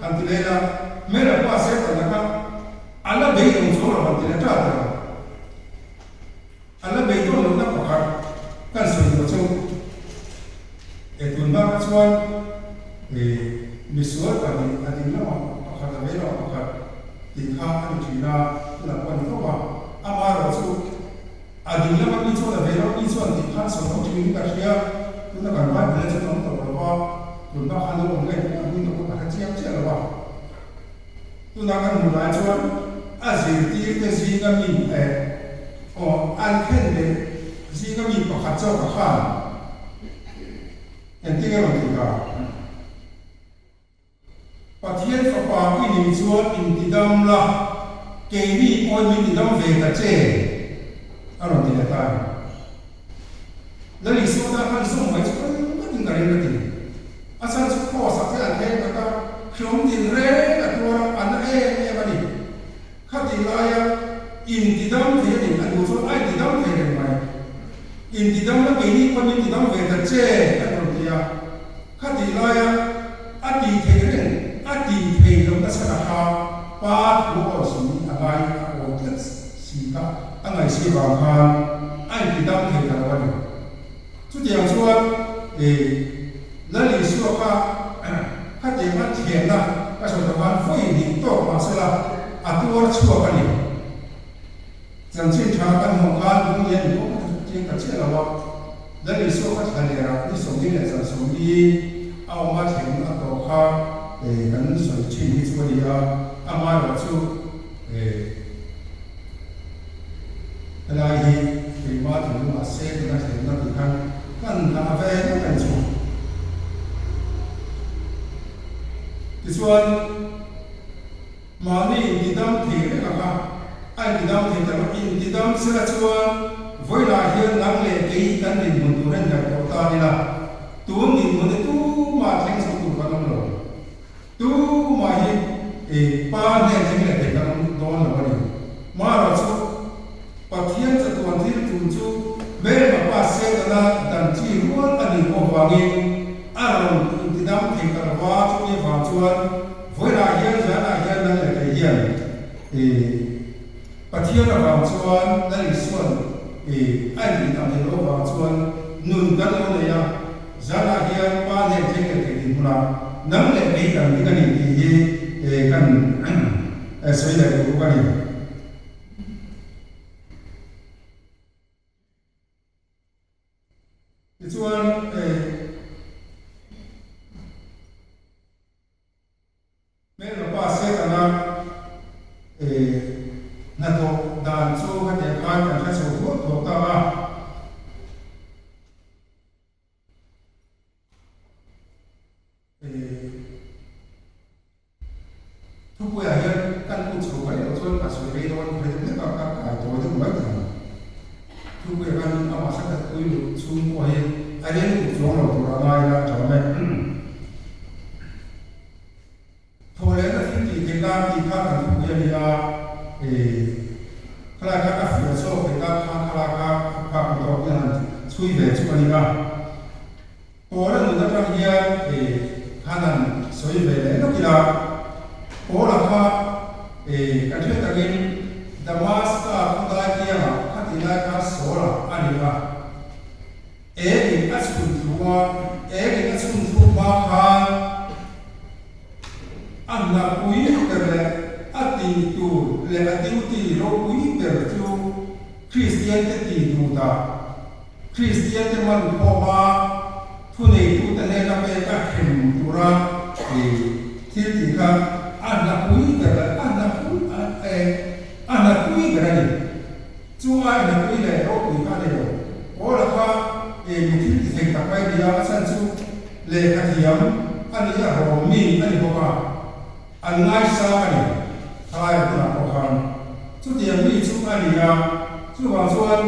han ti leh ila, Hmel a pa Setana kha a la beidawng chuang lo han ti leh ṭat ang. pahnih, a ding lamah pakhat a vei lamah pakhat tih kha a ni thin a, tunah pawh a ni tho a. Amaherawhchu a ding lama mi chuan a vei lama mi chuan tih khan sawi ho thin in ka hria, tuna kan Bible ah chuan a awm tawh lo va, tun hma khan lo awm ngei pawh a hming te pawh ka hre chiang chiah lo a. Tuna kan hmuh lai chuan a zirtirte zinga mi eh aw an khen leh zinga mi pakhat zawk a khan engtin nge rawn tih ka? Pathian fapa i nih chuan intidam la, keini pawhin min tidam ve ta che a rawn ti leh ta a ni. Lal Isua tan khan zawm mai chu kal vatin ka ring ka ti. A chhan chu Kraws ah te an thleng khat a, hreawm tin reng a tuar a, a na em em a ni. Khatih laia intidam thei a ni, a duh chuan a intidam thei reng mai. Intidam la keini pawn min tidam ve ta che an rawn ti a. Khatih laia a tih theih reng, a tih thei lo nasa ta kha pa thu a awi si a ngai a awi tlat si kha a ngaih si vang khan a intidam thei ta lo a ni. Chutiang chuan i Lal Isua kha khatiang a thianna ka sawi tawh khan vawi hnih tawk mah sela a tuar chhuak a ni. Chanchin tha kan hmuh khan lung lian in pawh ka chiang ta chiah lo a, Lal Isua kha thla lerah ni 40 leh zan 40 a awm a thleng a tawh kha kan sawi thin hi chu a ni a, amaherawh chu helai hi keimah thinlungah se tuna thlenna tih khan kan dah ve vek a ni chu. Tichuan. Mahni intidam thei reng a kha a intidam thei ta lo. Intidam sela chuan vawilah hian nang leh kei hi kan dinhmun tur hian ngaihtuah tan ila, tun dinhmun hi tumah thleng chho tur kan awm lo. Tumah hi pa hnen thleng leh thei kan awm dawn lo a ni. Marawh chu Pathian chatuan thil tum chu hmelma pa Setana dan chi rual a nih avangin a rawn intidam thei ta lova, chumi avang chuan Vawilah hian zanah hian nang leh kei hian i Pathian avang chuan Lal Isua'n i a intih tam theih loh avang chuan nun kan lo nei a, zanah hian Pa hnen thleng leh thei dinhmunah nang leh kei kan ding a ni tih hi kan sawi leh duh bawk a ni. Tichuan Hmelma pa Setana hnathawh dan chu hetiang khan kan hre chho thuak thuak ta a. Thupuiah hian kan lut chho mai loh chuan ka sawi rei dawn rei deuh hlek a, ka kai tawi deuh mai thei ang. Thupuiah khan amah hre pui luh chhung pawh hi a rei lutuk chuang lo tur a ngai ila a tha awm e. Thawhlehna thil tih theih nan tih kha kan thupui a ni a, khalai kha ka fiah zawk theih nan khan khalai kha a phak hmu tawk hian han chhui ve chu a ni a. Paula nun atang hian khan han sawi ve leh lawk ila, Paula kha kan hriat takin Damaska khawdai kiangah khatih lai kha Saula a ni a. Engin a chhun thu a, engin a chhun thu hma khan a hnapui ber leh a tih tur leh a duty ropui ber chu Kristiante tih duh dah, Kristiante man khawma thuneitute hnena pek a hrem tura thil tih kha a hnapui ber leh a a hnapui ber a ni. Chu ai hnapui leh ropui kha a nei lo. Paula kha mi thil ti thei tak mai nia, a chhan chu lehkha thiam a ni a, rawm mi a ni bawk a, an ngaisang a ni khalai hunah pawh khan. Chutiang mi chu a ni a, chuvang chuan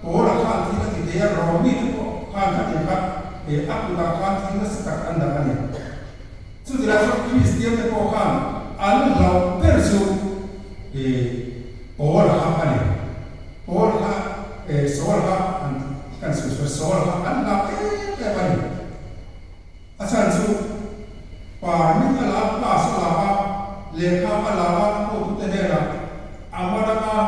Paula khan thil a ti thei a, rawm mi te pawh khan khatiang kha a kutah khan thil nasa tak an dah a ni. Chutilai chuan Kristian te pawh khan an hlauh ber chu Paul kha a ni. Paul kha Saul kha an kan sawi sawi Saul kha an hlauh em em a ni. A chhan chu permit a la a, pass a la a, lehkha a la a, hotute hnenah a man anga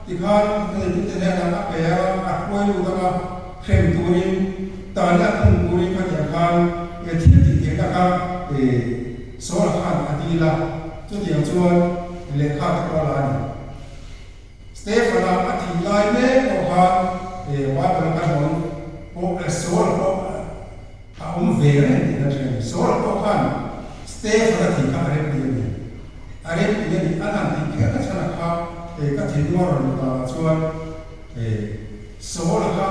tikhan thuneitute hnenah a pe a, a hruai lut anga hrem turin, tani a khung turin khatiang khan thil tih theihna kha. Saul-a khan a dil a, chutiang chuan lehkha te pawh a la a ni. Stefan-a a thih lai mek pawh khan Bible kan hmuh ang pawh Saul-a pawh a awm ve reng tih kan hria a ni. Saul-a pawh khan Stefan-a thih kha a remti a ni. A remti a ni. An han tih kher na chhanah kha ka thinlung a rawn luh danah chuan Saul-a kha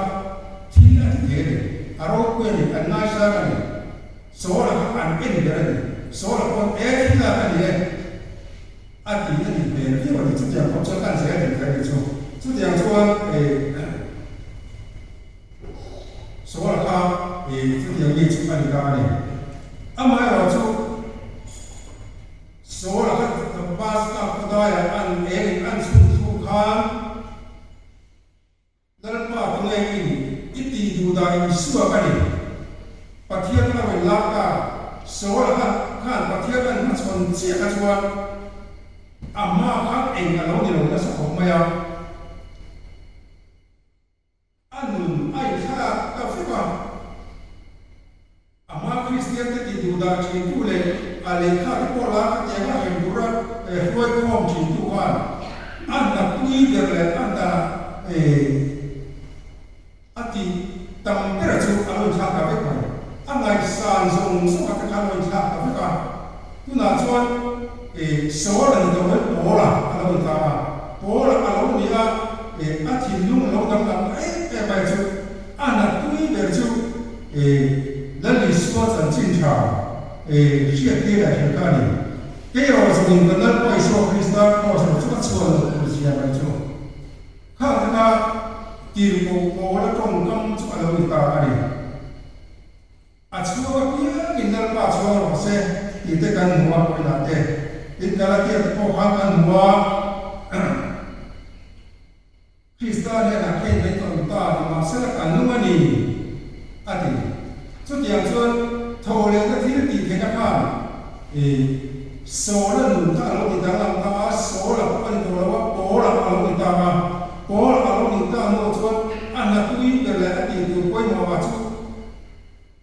thil a ti thei a ni. A ropui a ni, an ngaisang a ni. Saul-a kha an en ber a ni. Saul-a pawn e thil lak a ni e. A ti a nih hmel viau a ni. Chutiang khawp chuan kan zel tih theih a ni chu. Chutiang chuan Saul-a kha chutiang mi chu a ni ta a ni. Amaherawh chu Saul-a kha Damascus khawdaiah an engin an chhun thu khan, Lalpa tunge i nih? I tih duh dah Isua ka ni. Pathian a rawn lak ta. Saul-a kha khan Pathian an hmachhawn chiah kha chuan a hma khan eng a lo ni lo nasa khawp mai a. A nun a inthlak ta vek a. A hma Kristian te tih duh dah thintu leh a lehkha te pawh la ka tiang a hrem tura hruai khawm thintu khan a hna pui ber leh a hna a tih tam bera chu a lo inthlak ta vek mai. A ngaihsan zawng zawng a te kha a lo inthlak ta vek a. Tunah chuan Saul a ni tawh mai Paula a lo ni ta a. Paula a lo ni a, a thinlung a lo danglam ta em em mai chu a hna tui ber chu Lal Isua chanchin tha hriattir leh hrilh kha a ni. Kei erawh zawngin kan Lalpa Isua Krista kraws lo chu ka chhuan loh tur zia mai chu khang te kha tirhkoh Paula tawngkam chu a lo ni ta a ni. A chhuak apiangin Lalpa chhuang rawh se tih te kan hmu a, pawina te tin Galatia te pawh khan kan hmu a. Krista hnenah khein mai tawn ta ni mahsela kan nung a ni, a ti. Chutiang chuan tho lehna thil tih theihna khan i Saul-a nun kha a lo ti danglam ta a, Saul-a pawh a ni tawh lo a, Paul-a a lo ni ta a. Paul-a a lo nih ta hnuah chuan a hnatui ber leh a tih tur pawimawhah chu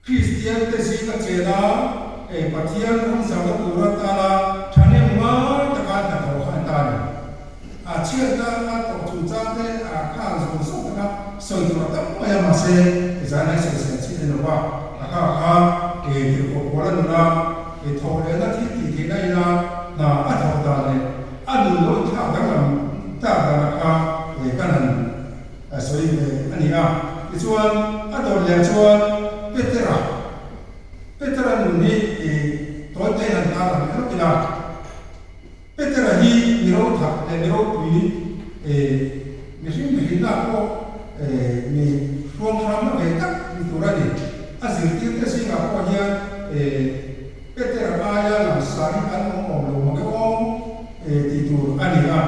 Kristiante zinga chena Pathian ram zauhna tur atana thahnem ngai taka hnathawh kha an ta a ni. A chhiatna a tawh chungchang te a khan zawng zawng te kha sawi tur a tam mai a, mahse zan ai sawi sel chi a ni lo va, a kha kha tirhkoh pawl a nuna thawh lehna thil tih theihna ina hna a thawh dan leh a nun lo inthlak danglam tak dan a kha kan han A sawi ve a ni a. Tichuan, a dawt leh chuan Petera, Petera nun hi i tawi te han tar ang hlauh ila. Petera hi mi rothak leh mi ropui, mihring mihrinna pawh mi hruanghramna ve tak ni tur a ni. A zirtirte zingah pawh hian Petera aia langsar hi an awm awm lo mange aw tih tur a ni a.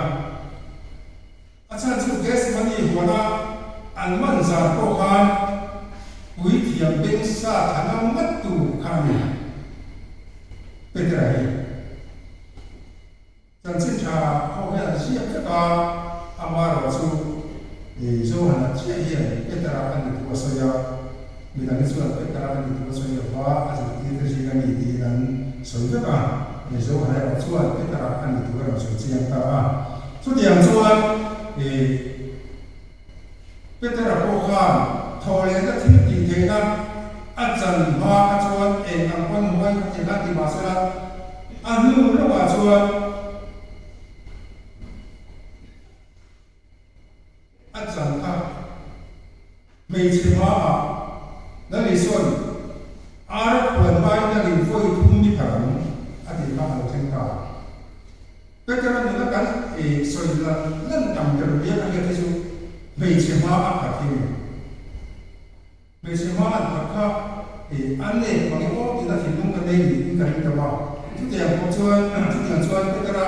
A chhan chu Gethsemane huana an man zan pawh khan puithiam beng sa thla ngam ngat tur kha a ni. Petera hi chanchin tha ho hian an ziak vek a, amaherawh chu Johana chiah hian Petera a ni thu a sawi a, midang hi chuan Petera a ni thu a sawi lo va, a zirtirte zing a ni tiin an sawi vek a, Johana erawh chuan Petera a ni thu a rawn sawi chiang ta a. Chutiang chuan i Petera pawh khan thawhlehna thil tih theihna a chan hma kha chuan eng ang pawn huai kha thei kha ti mah sela, a hnu lawkah chuan a chan kha Hmeichhe hmaah Lal Isua'n ar a khuan hmain nangin vawi thum ni phar ang a tih kha a lo thleng ta. Petera nuna kan sawi lan lan tam ber nia ka hriat hi chu hmeichhe hma a khat hi a ni. Hmeichhe hma an khat kha an nei mang e aw tiin a thinlung ka nei niin ka ring ta va. Chutiang pawh chuan chutiang chuan Petera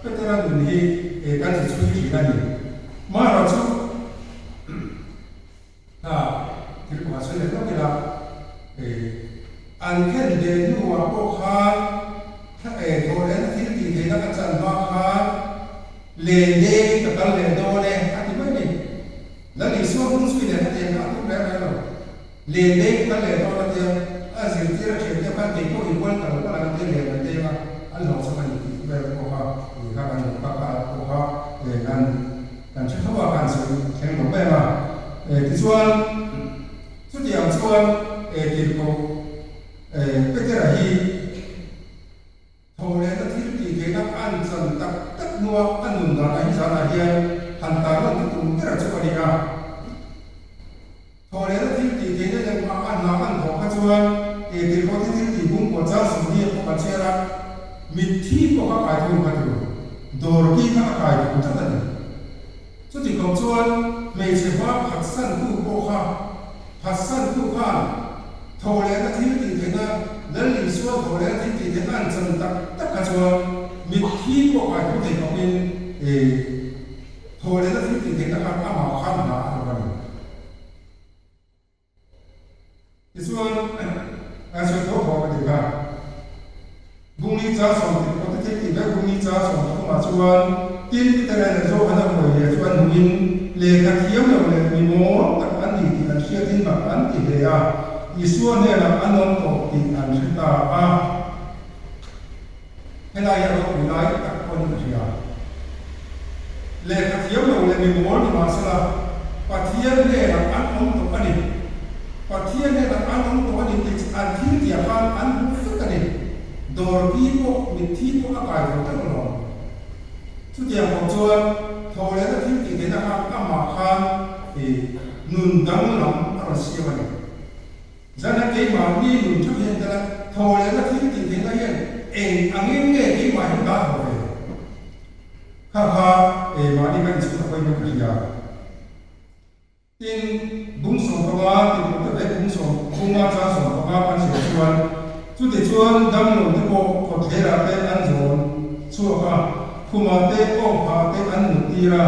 Petera nun hi kan zu chhui thin a ni. Marawh chu Hna thil pakhat sawi leh lawk ila, an khen ve hnuah pawh khan thawh lehna thil tih theihna ka chan hma khan len lengin ka kal leh dawn e a ti mai a ni. Lal Isua hmung zui leh hetiang kha a tum reng reng lo. Len lengin kal leh dawn a tia, a zirtir a thiante khan kei pawh inkual ka lo kal ang a tia len an leng a. an chan tak tak hnua a nun dan a hi zanah hian han tarlan ka tum ber chu a ni a. Thawhlehna thil tih theihna leh mah a hna an thawh kha chuan e tirhawte thil tih bungkaw chang sawmhnih a pawh a chhiar a, mitthi pawh kha kai thung kha tur, dawr ki kha a kai thung tlat a ni. Chuti khawp chuan hmeichhe hma phatsantu pawh kha phatsantu khan thawhlehna thil tih theihna Lal Isua thawhlehna thil tih theihna an chan tak tak kha chuan mitthi pawh kai thung thei khawpin e Thawhlehna thil tih theihna khan amah khan hna a thawk a ni. Tichuan, a sawi tho tho a ti kha. Bungni cha sawm tih pawh ti thil tih vek Bungni cha 33 chuan tin Peter leh Johana hawi leh chu an hmuhin lehkha thiam lo leh mi mawl tak an ni tih an hriatin mak an ti hle a, Isua hnenah an awm tawh tih an hre ta a. Helai a ropui lai tak pawh ni ka hria. Lehkha thiam lo leh mi mawl ni mahsela Pathian hnenah an awm tawh a ni. Pathian hnenah an awm tawh a ni tih chu an thil tiah khan an hmu vek a ni. Dawrki pawh mitthi pawh a kai tho teuh lo. Chutiang pawh chuan thawhlehna thil tih theihna khan amah khan nun danglam a rawn siam a ni. Zana keimahni nun theuh hian tel a, thaw lehna thil tih theihna hian eng angin nge keimah hi dah thaw ve? Kha kha mahni ka inchhung a pawimawh ka hria. Tin, bung 15 ti pawh te vek bung sawm bunga chang 15 kan chhiar chuan chuti chuan damlo te pawh kawtthlerah te an zawn chhuak a, khumah te awngphah te an mut tir a,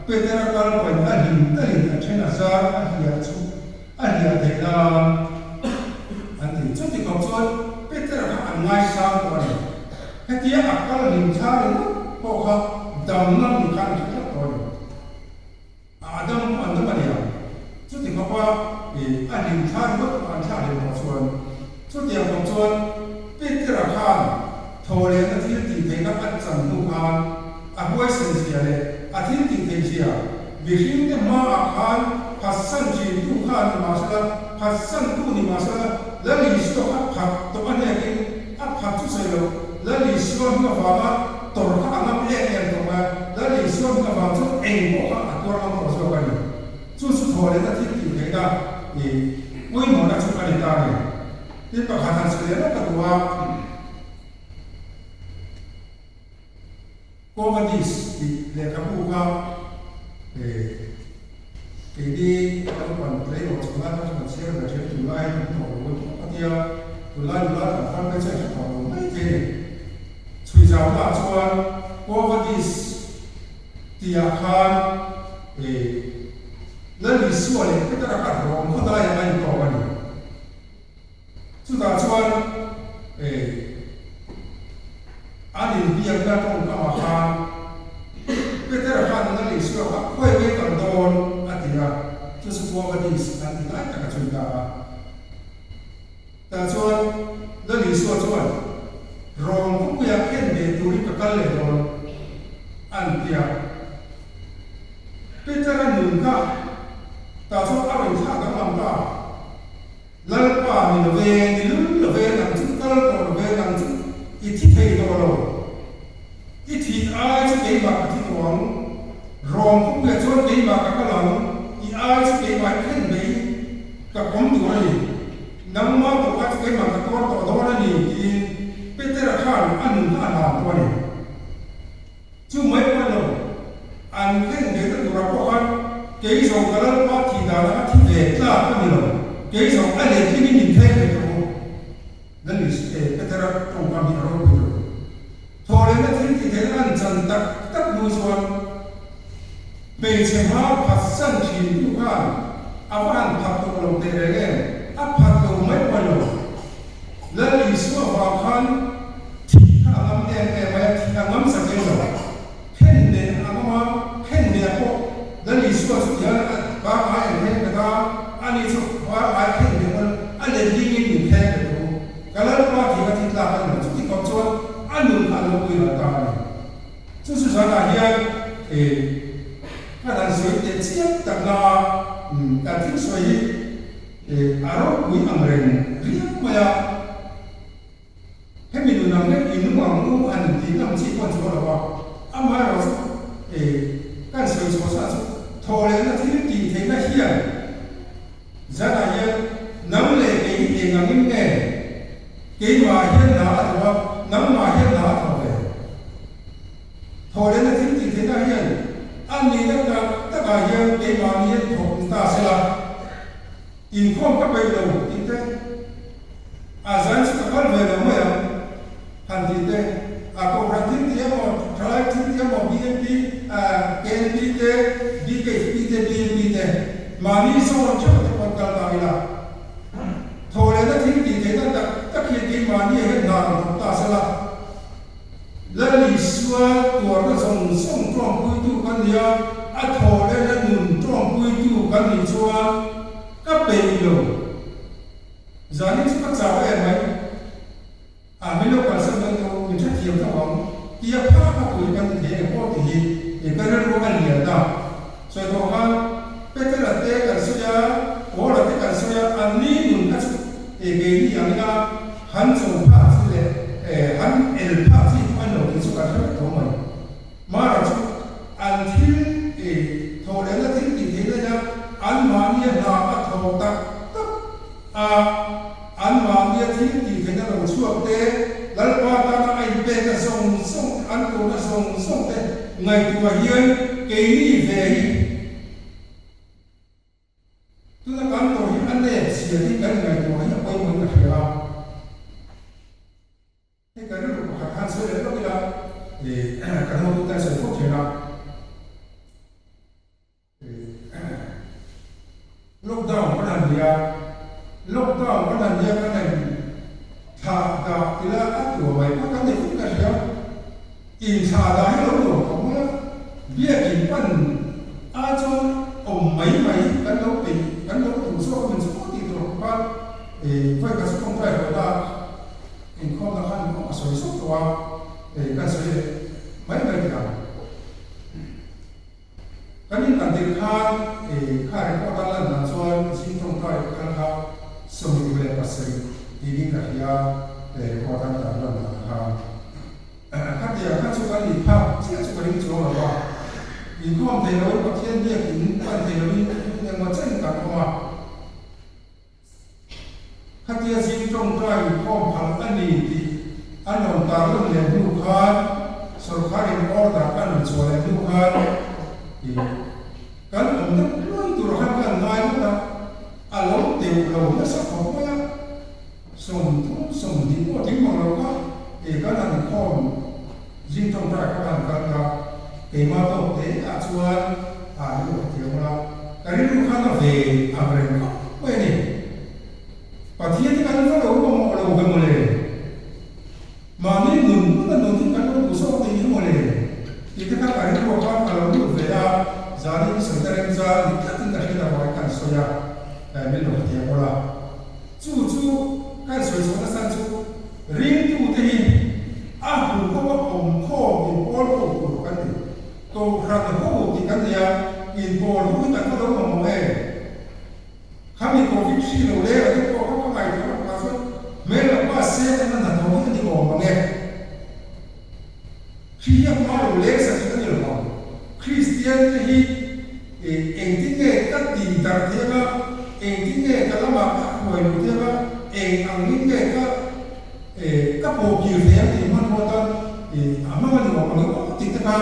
Petera kal pawhin a hlim talin a then a zar a hliah chu A hliah theih nan an ti. Chuti khawp chuan Petera kha an ngaisang tawh a ni. Hetia a kal hlim thla ringawt pawh kha damna ni khan a hre tlat tawh a ni. A dam pawh an dam a nia. Chuti khawpa a hlim thla ringawt pawh an thlah hlim tawh chuan chutiang khawp chuan Petera khan thawhlehna thil tih theihna a chan hnu khan a huaisen zia leh a thil tih theih zia mihringte hmaah khan phatsan thintu kha ni mahsela, phatsantu ni mahsela, Lal Isua kha phat tawh a hnekin a phat chu sawi loh, Lal Isua hnu avanga tawrh kha a ngam em em tawh mai a, Lal Isua hnu avang chuan eng pawh kha a tuar ngam tawh zawk a ni. Chu chu thaw lehna thil tih theihna ih pawimawhna chu a ni ta a ni. Tin pakhat han sawi leh lawk ka duh a. Quo Vadis tih lehkhabu kha keini naupang tleirawl chhung lai kha chu kan chhiar ve ṭhin tunlai hi kan tawh lo emaw ka tia, tunlai nula kan far phei chuan hre tawh lo mai thei a ni. Chhui zaunaah chuan Quo Vadis tihah khan Lal Isua leh Petera kha rawng khawdaiah a intawk a ni. Chutah chuan an inbiakna tawngkamah khan Petera khan Lal Isua kha khawi nge kal dawn a ti a, chu chu Quo Vadis an ti lai tak a chhui ta a. Tah chuan Lal Isua chuan Rawng khawpuia khen ve turin ka kal leh dawn an ti a. Petera nun kha tah chuan a rawn thlak danglam ta. Lalpa ni lo ve, ni lul lo ve, nang chu kal tawh lo ve, nang chu i thi thei tawh lo. I thih ai chu keimah ka thi tawh ang, rawng khawpuiah chuan keimah ka kal ang, i ai chu keimah i khen mai ka pawm tur a ni, nangmah tawh kha chu keimah ka tuar tawh dawn a ni, tiin Petera khan a nun kha a hlan tawh a ni. Chu mai pawh lo, an khen ve ta turah pawh khan kei zawng ka Lalpa thih danah a thi ve tlak a ni lo, kei zawng a letling in min thleng ve tawh u. Lal Isu e, Petera tawngkam hi a ropui lo. Thawhlehna thil tih theihna an chan tak tak hnu chuan hmeichhe hma phatsan thintu khan a va han phat tawh lo teh reng em, a phat lo mai pawh lo. Lal Isua vang khan thih kha a ngam em em mai a, thih a ngam sa keng lo. Khen leh a ngam a, khen leh a pawh Lal Isua chu tihian a bak ai an thleng bet a, ani chu bak ai khen leh pawn a letling in min thleng bet u. Ka Lalpa thih a thi tlak a ni lo. Chuti khawp chuan a nun kha a lo pui ral ta a ni. Chu chu zanah hian ka dan sawi teh chiang takna a kan thil sawi hi, A ropui ang reng riau mai a, hemi nun nun ang leh i nung ang u han intih ngam chi pawh an chuang lo a, amaherawh chu e kan sawi chhuah sa chu thawhlehna thil tih theihna hian zanah hian nang leh kei hi eng angin nge keimah hian hna a thawh a, nangmah hian hna a thawh ve? Thawhlehna thil tih theihna hian a nihna tak takah hian keimahni hian thawk ni ta sela. Inkhawm ka peih lo tih te, a zan chu ka kal ve lo mai ang han tih te, a kohhran thil tih emaw, thalai thil tih emaw, BNP, KNP te, BKHP te, BNP te, mahni zawn theuh te pawh kal ta ila. Thawhlehna thil tih theihna tak tak hian keimahni ah hian hna rawn thawk ta sela. Lal Isua tuarna zawng zawng tawngpuitu ka ni a, a thawhlehna nun tawngpuitu ka nih chuan ka peih lo. Zanin chu ka chau em mai. A min lo kalsan dawn tawh, min hrethiam tho ang tia phak a tui kan ti thei eng pawh ti hi i ka rilru a lian a. Sawi tawh khan Petera te kan sawi a, Paula te kan sawi a, anni nun kha chu e keini ang ila han cho phak chi leh han el phak chi pawh an lo tih chu kan hre vek tho mai. Mara chu an thil e thawh lehna thil tih theih laia anmahnia hna a thawk tak tak a, anmahnia thil tih theihna lo chhuak te, Lalpa tana a inpekna zawng zawng te, an turna zawng zawng te ngaihtuah hian keini ve hi Tuna kan tawh hi a nep zia hi kan ngaihtuah hi a pawimawhin ka hria a. Hei kan rilru pakhat khan sawi leh lawk ila, kan hotute an sawi fo thin a. Lockdown kan han ni a, lockdown kan han nia kan han thlah dah ila a tua mai pawh kan nei fur ka hria. Inthlah dah hi lo nuam khawp mai a, biakin pan a chuan awm mai mai kan lo peih, kan lo duh zawk a min chu tih tur khawp a, vawi khat chu tawngtai rawhna inkhawmna khan a sawi zawk tawh a, kan sawi leh mai mai teh ang. Kan intan tirh khan kha record a lan dan chuan zing tawngtai kal kha 27 tiin ka hria record an tar lan dan khan. Khatiang kha chu kan nih phak chiah chu ka ring chuang lo a, inkhawm thei loin Pathian biakin pan thei loin engmaw chen kan awm a. Khatia zing tawngtai inkhawm phal a ni tih an rawn tarlan leh hnu khan sorkarin order a rawn chhuah leh hnu khan i kan awm deuh luai tur khan kan ngai ngawt a, a lo teuh lo nasa khawp mai a, 30 20 pawh tling mang lo kha i kan han inkhawm zing tawngtai kha kan kal ta, keimah tawk te ah chuan a ni lo hetiang ula ka rilru khan a ve ang reng khawp mai a ni. Pathian hi kan va lo mamawh lo ve mawle. Mahni nun hmuna nun hi kan lo duh zawk tih hi mawle tih te kha ka rilru khan ka lo lut ve a, zani hi sawi ta rem zan ni tlatin ka hriat avangin kan sawi a, min lo hetiang ula. Chu chu kan sawi chhuah nasa chu ringtute hi a hmu khawpa awm khawm inpawl ho tur kan ni. Kohhran ho tih kan nei a, inpawl ho hi kan va lo mamawh em? Khami Covid hri lo leng a te pawh kha ka ngaihtuah a pakhat chuan hmel lo pa se tan a hnathawh hi a ni awm ang e. Hri hi a hma lo leng sa thin a ni lo vang. Kristian te hi engtin nge ka ti darh thei anga, engtin nge ka lamah ka hruai luh thei anga, eng angin nge ka ka pawh kir thei ang tih hmanrua tan a hmang a ni awm ang e aw tih te kha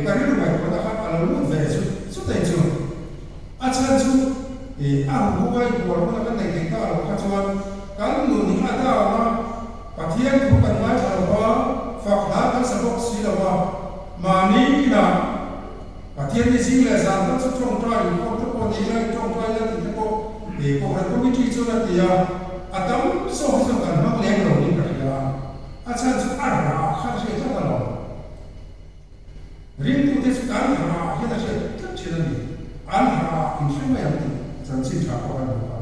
ka rilru ngaihtuahna kha a lo lut ve chutei chu. A chhan chu a huhua i bual huna kan nei thei ta lo kha chuan kan nun hi a down a, Pathian thu kan ngaithla lo va, fak hla kan sa bawk si lo va, mahni inah Pathian hi zing leh zan tal chu tawngtai inkhawm te pawh ni ila, i tawngtai ila tih te pawh Kohhran Committee chuan a ti a, a tam zawk hi chuan kan hmang lem lo niin ka hria a, a chhan chu a rah kha a hriat tlat alawm. Ringtute chu kan harah hian a hriat tlat thin a ni. An harah in hre mai ang tih chanchin tha pawh kan hmu a.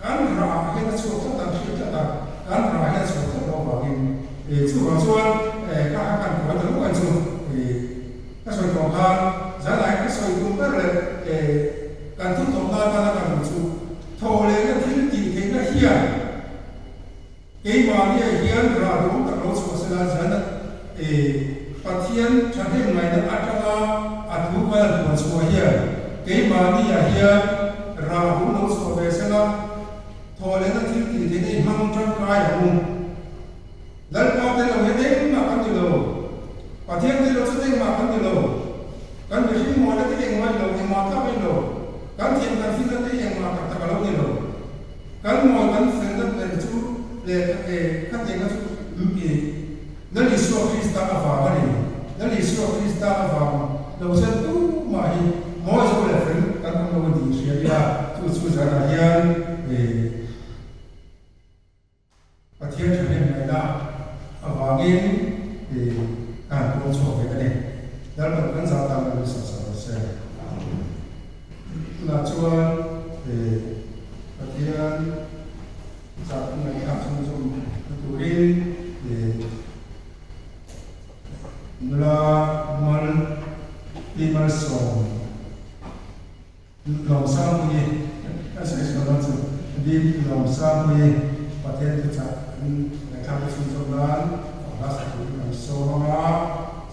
Kan harah hian a chhuak tlat a, an hriat tlat a, kan harah hian a chhuak tlat loh avangin chuvang chuan kha kha kan kuai ta luai chu ka sawi tawh khan zanah hian ka sawi tum ber leh kan thu tawpna atana ka duh chu thawhlehna thil tih theihna hian keimahniah hian rah duhawm tak lo chhuah sela. Pathian thahnem ngaihna atanga a thu kan han puan chhuah hian keimahniah hian rah hum lo chhuah ve sela, thawhlehna thil tih theihna i hmang tangkai ang u. Lalpa tel lo hian engmah kan ti lo. Pathian tel lo chuan engmah kan ti lo. Kan mihring mawina te engmah i lo, engmah tlak i lo. Kan thiam kan finna te engmah tak tak a lo ni lo. Kan mawi kan felna ber chu leh khatianga chu i Lal Isua Krista avang a ni. Lal Isua Krista avang lo chuan tumah hi mawi zo leh fel kan awm lo a ni hria ila, chu chu zanah hian i Pathian thahnem ngaihna avangin i ka han pawm chhuak ve a ni. Lalpan kan zah tan lo in sak rawh se. Tunah chuan i Pathian zah ngaihthlak chhung zawm na turin i nula mal pi malsawm Lawmsangpuii ka sawi sual dawn chu Bim Lawmsangpuii Pathian thuchah an ngaihthlak te chhun zawm nan hla sak turin kan sawm ang a,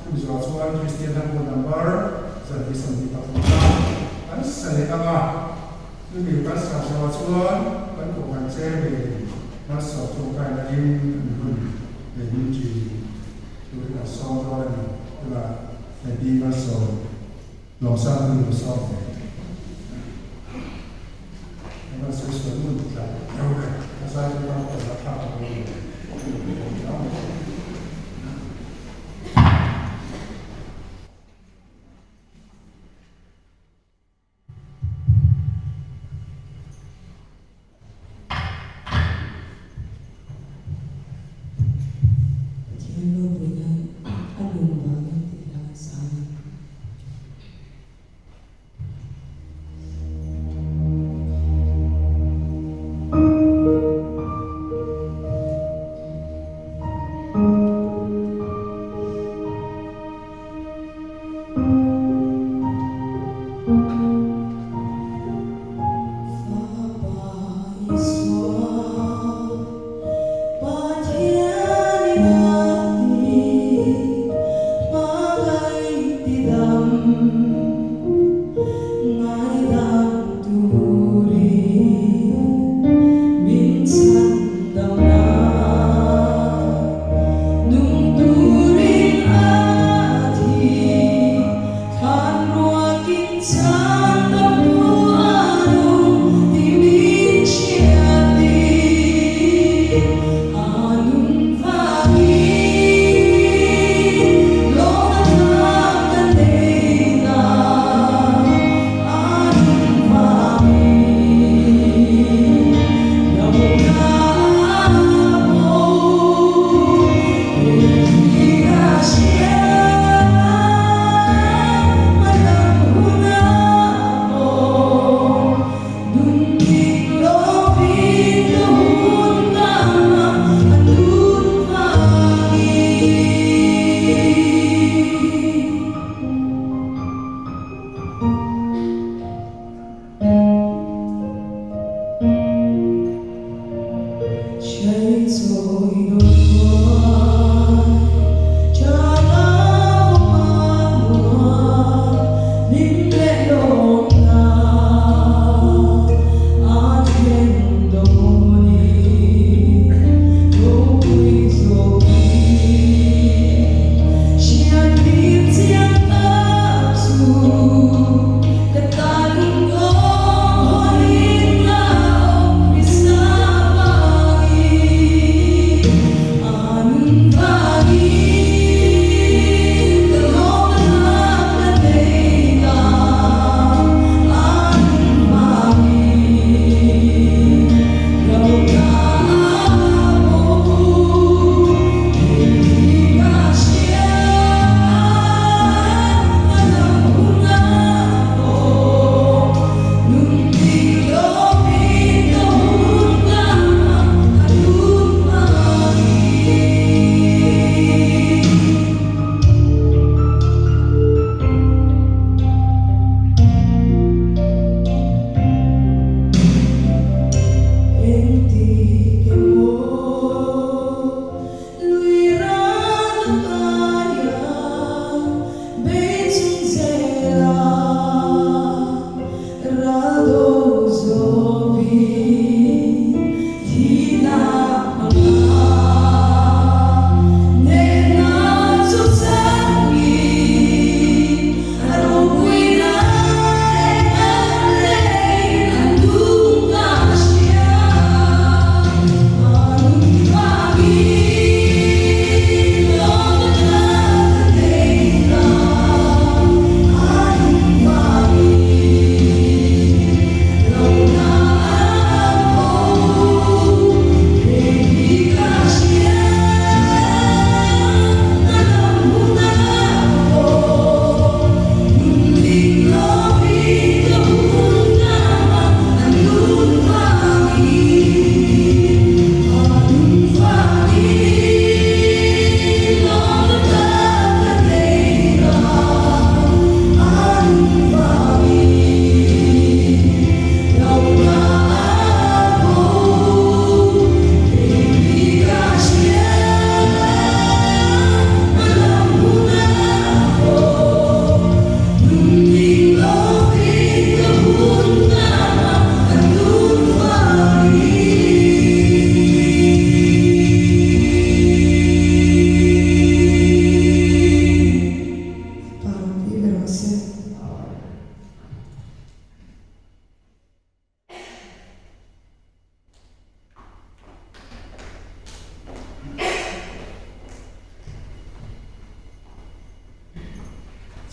chumi zawh chuan Kristian Hlangbu number 123 a kan sa leh ang a, chumi kan sak zawhah chuan kan kohhran chairman malsawm tawngtaina in kan hun leh min ṭin turin kan sawm dawn a ni. Tunah Bim malsawm. Lawmsangpui lo sawm ve. Kan rawn sawi sual ngun tlat deuh e. A zai chu tan pawh zahthlak a dawn lo. Pathian ropui nan a nun vangin tih hla an sa a ni.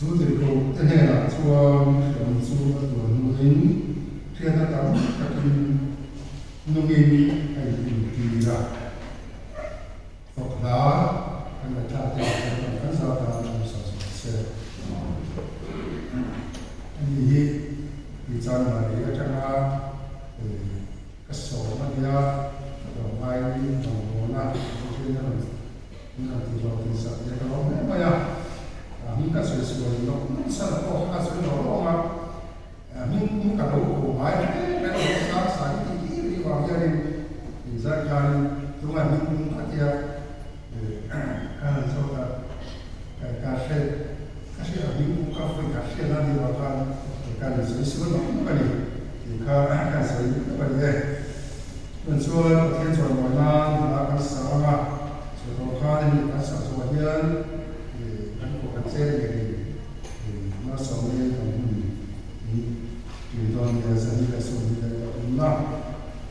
Chu tirhkoh te hnenah chuan hrem chu a tuar hnuin hriatna tam takin nungin a intir a. Fak hla kan ngaihthlak te ah chuan kan zau tan an sawi chhuak se. Ani hi Tuichan Mari atanga ka sawm a nia, ka lo ngai dang dawn a, hei a rawn min rawn ti hlawh tih sak te ka lawm hle mai a. Hming ka sawi sual lawk nasa la pawh kha ka sawi lo rawng a, hming ka lo ko ngai hle mai lo, sang sang i tih hi ri vang hianin inzai khanin tunga hming pum kha tia ka han zawt a, ka hre ka hria hming pum kha vawi khat hriat a nih vang khan ka han sawi sual lawk lawk a ni tih kha ka han sawi lawk a ni e. Chuan chuan Pathian chawimawi nan hla kan sa ang a, chu tawh khan hemi kan sak zawh hian kan kohhran che ngeiin malsawmna kan hun min tui dawn nia zani leh sawmni leh pathumna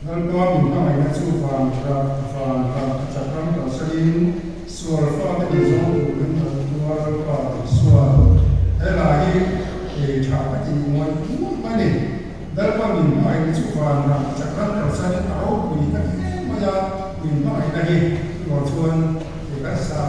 Lalpa min hmangaihna chu van ram van ram a chak ram kalsanin sual fate min zawng turin a tuar Lalpa Isua he hla hi ei tha ka tih ngawih ngawih mai a ni. Lalpa min hmangaihna chu van ram chak ram kalsanin a ropui ka ti em mai a, min hmangaihna hi chuvang chuan kei kan sa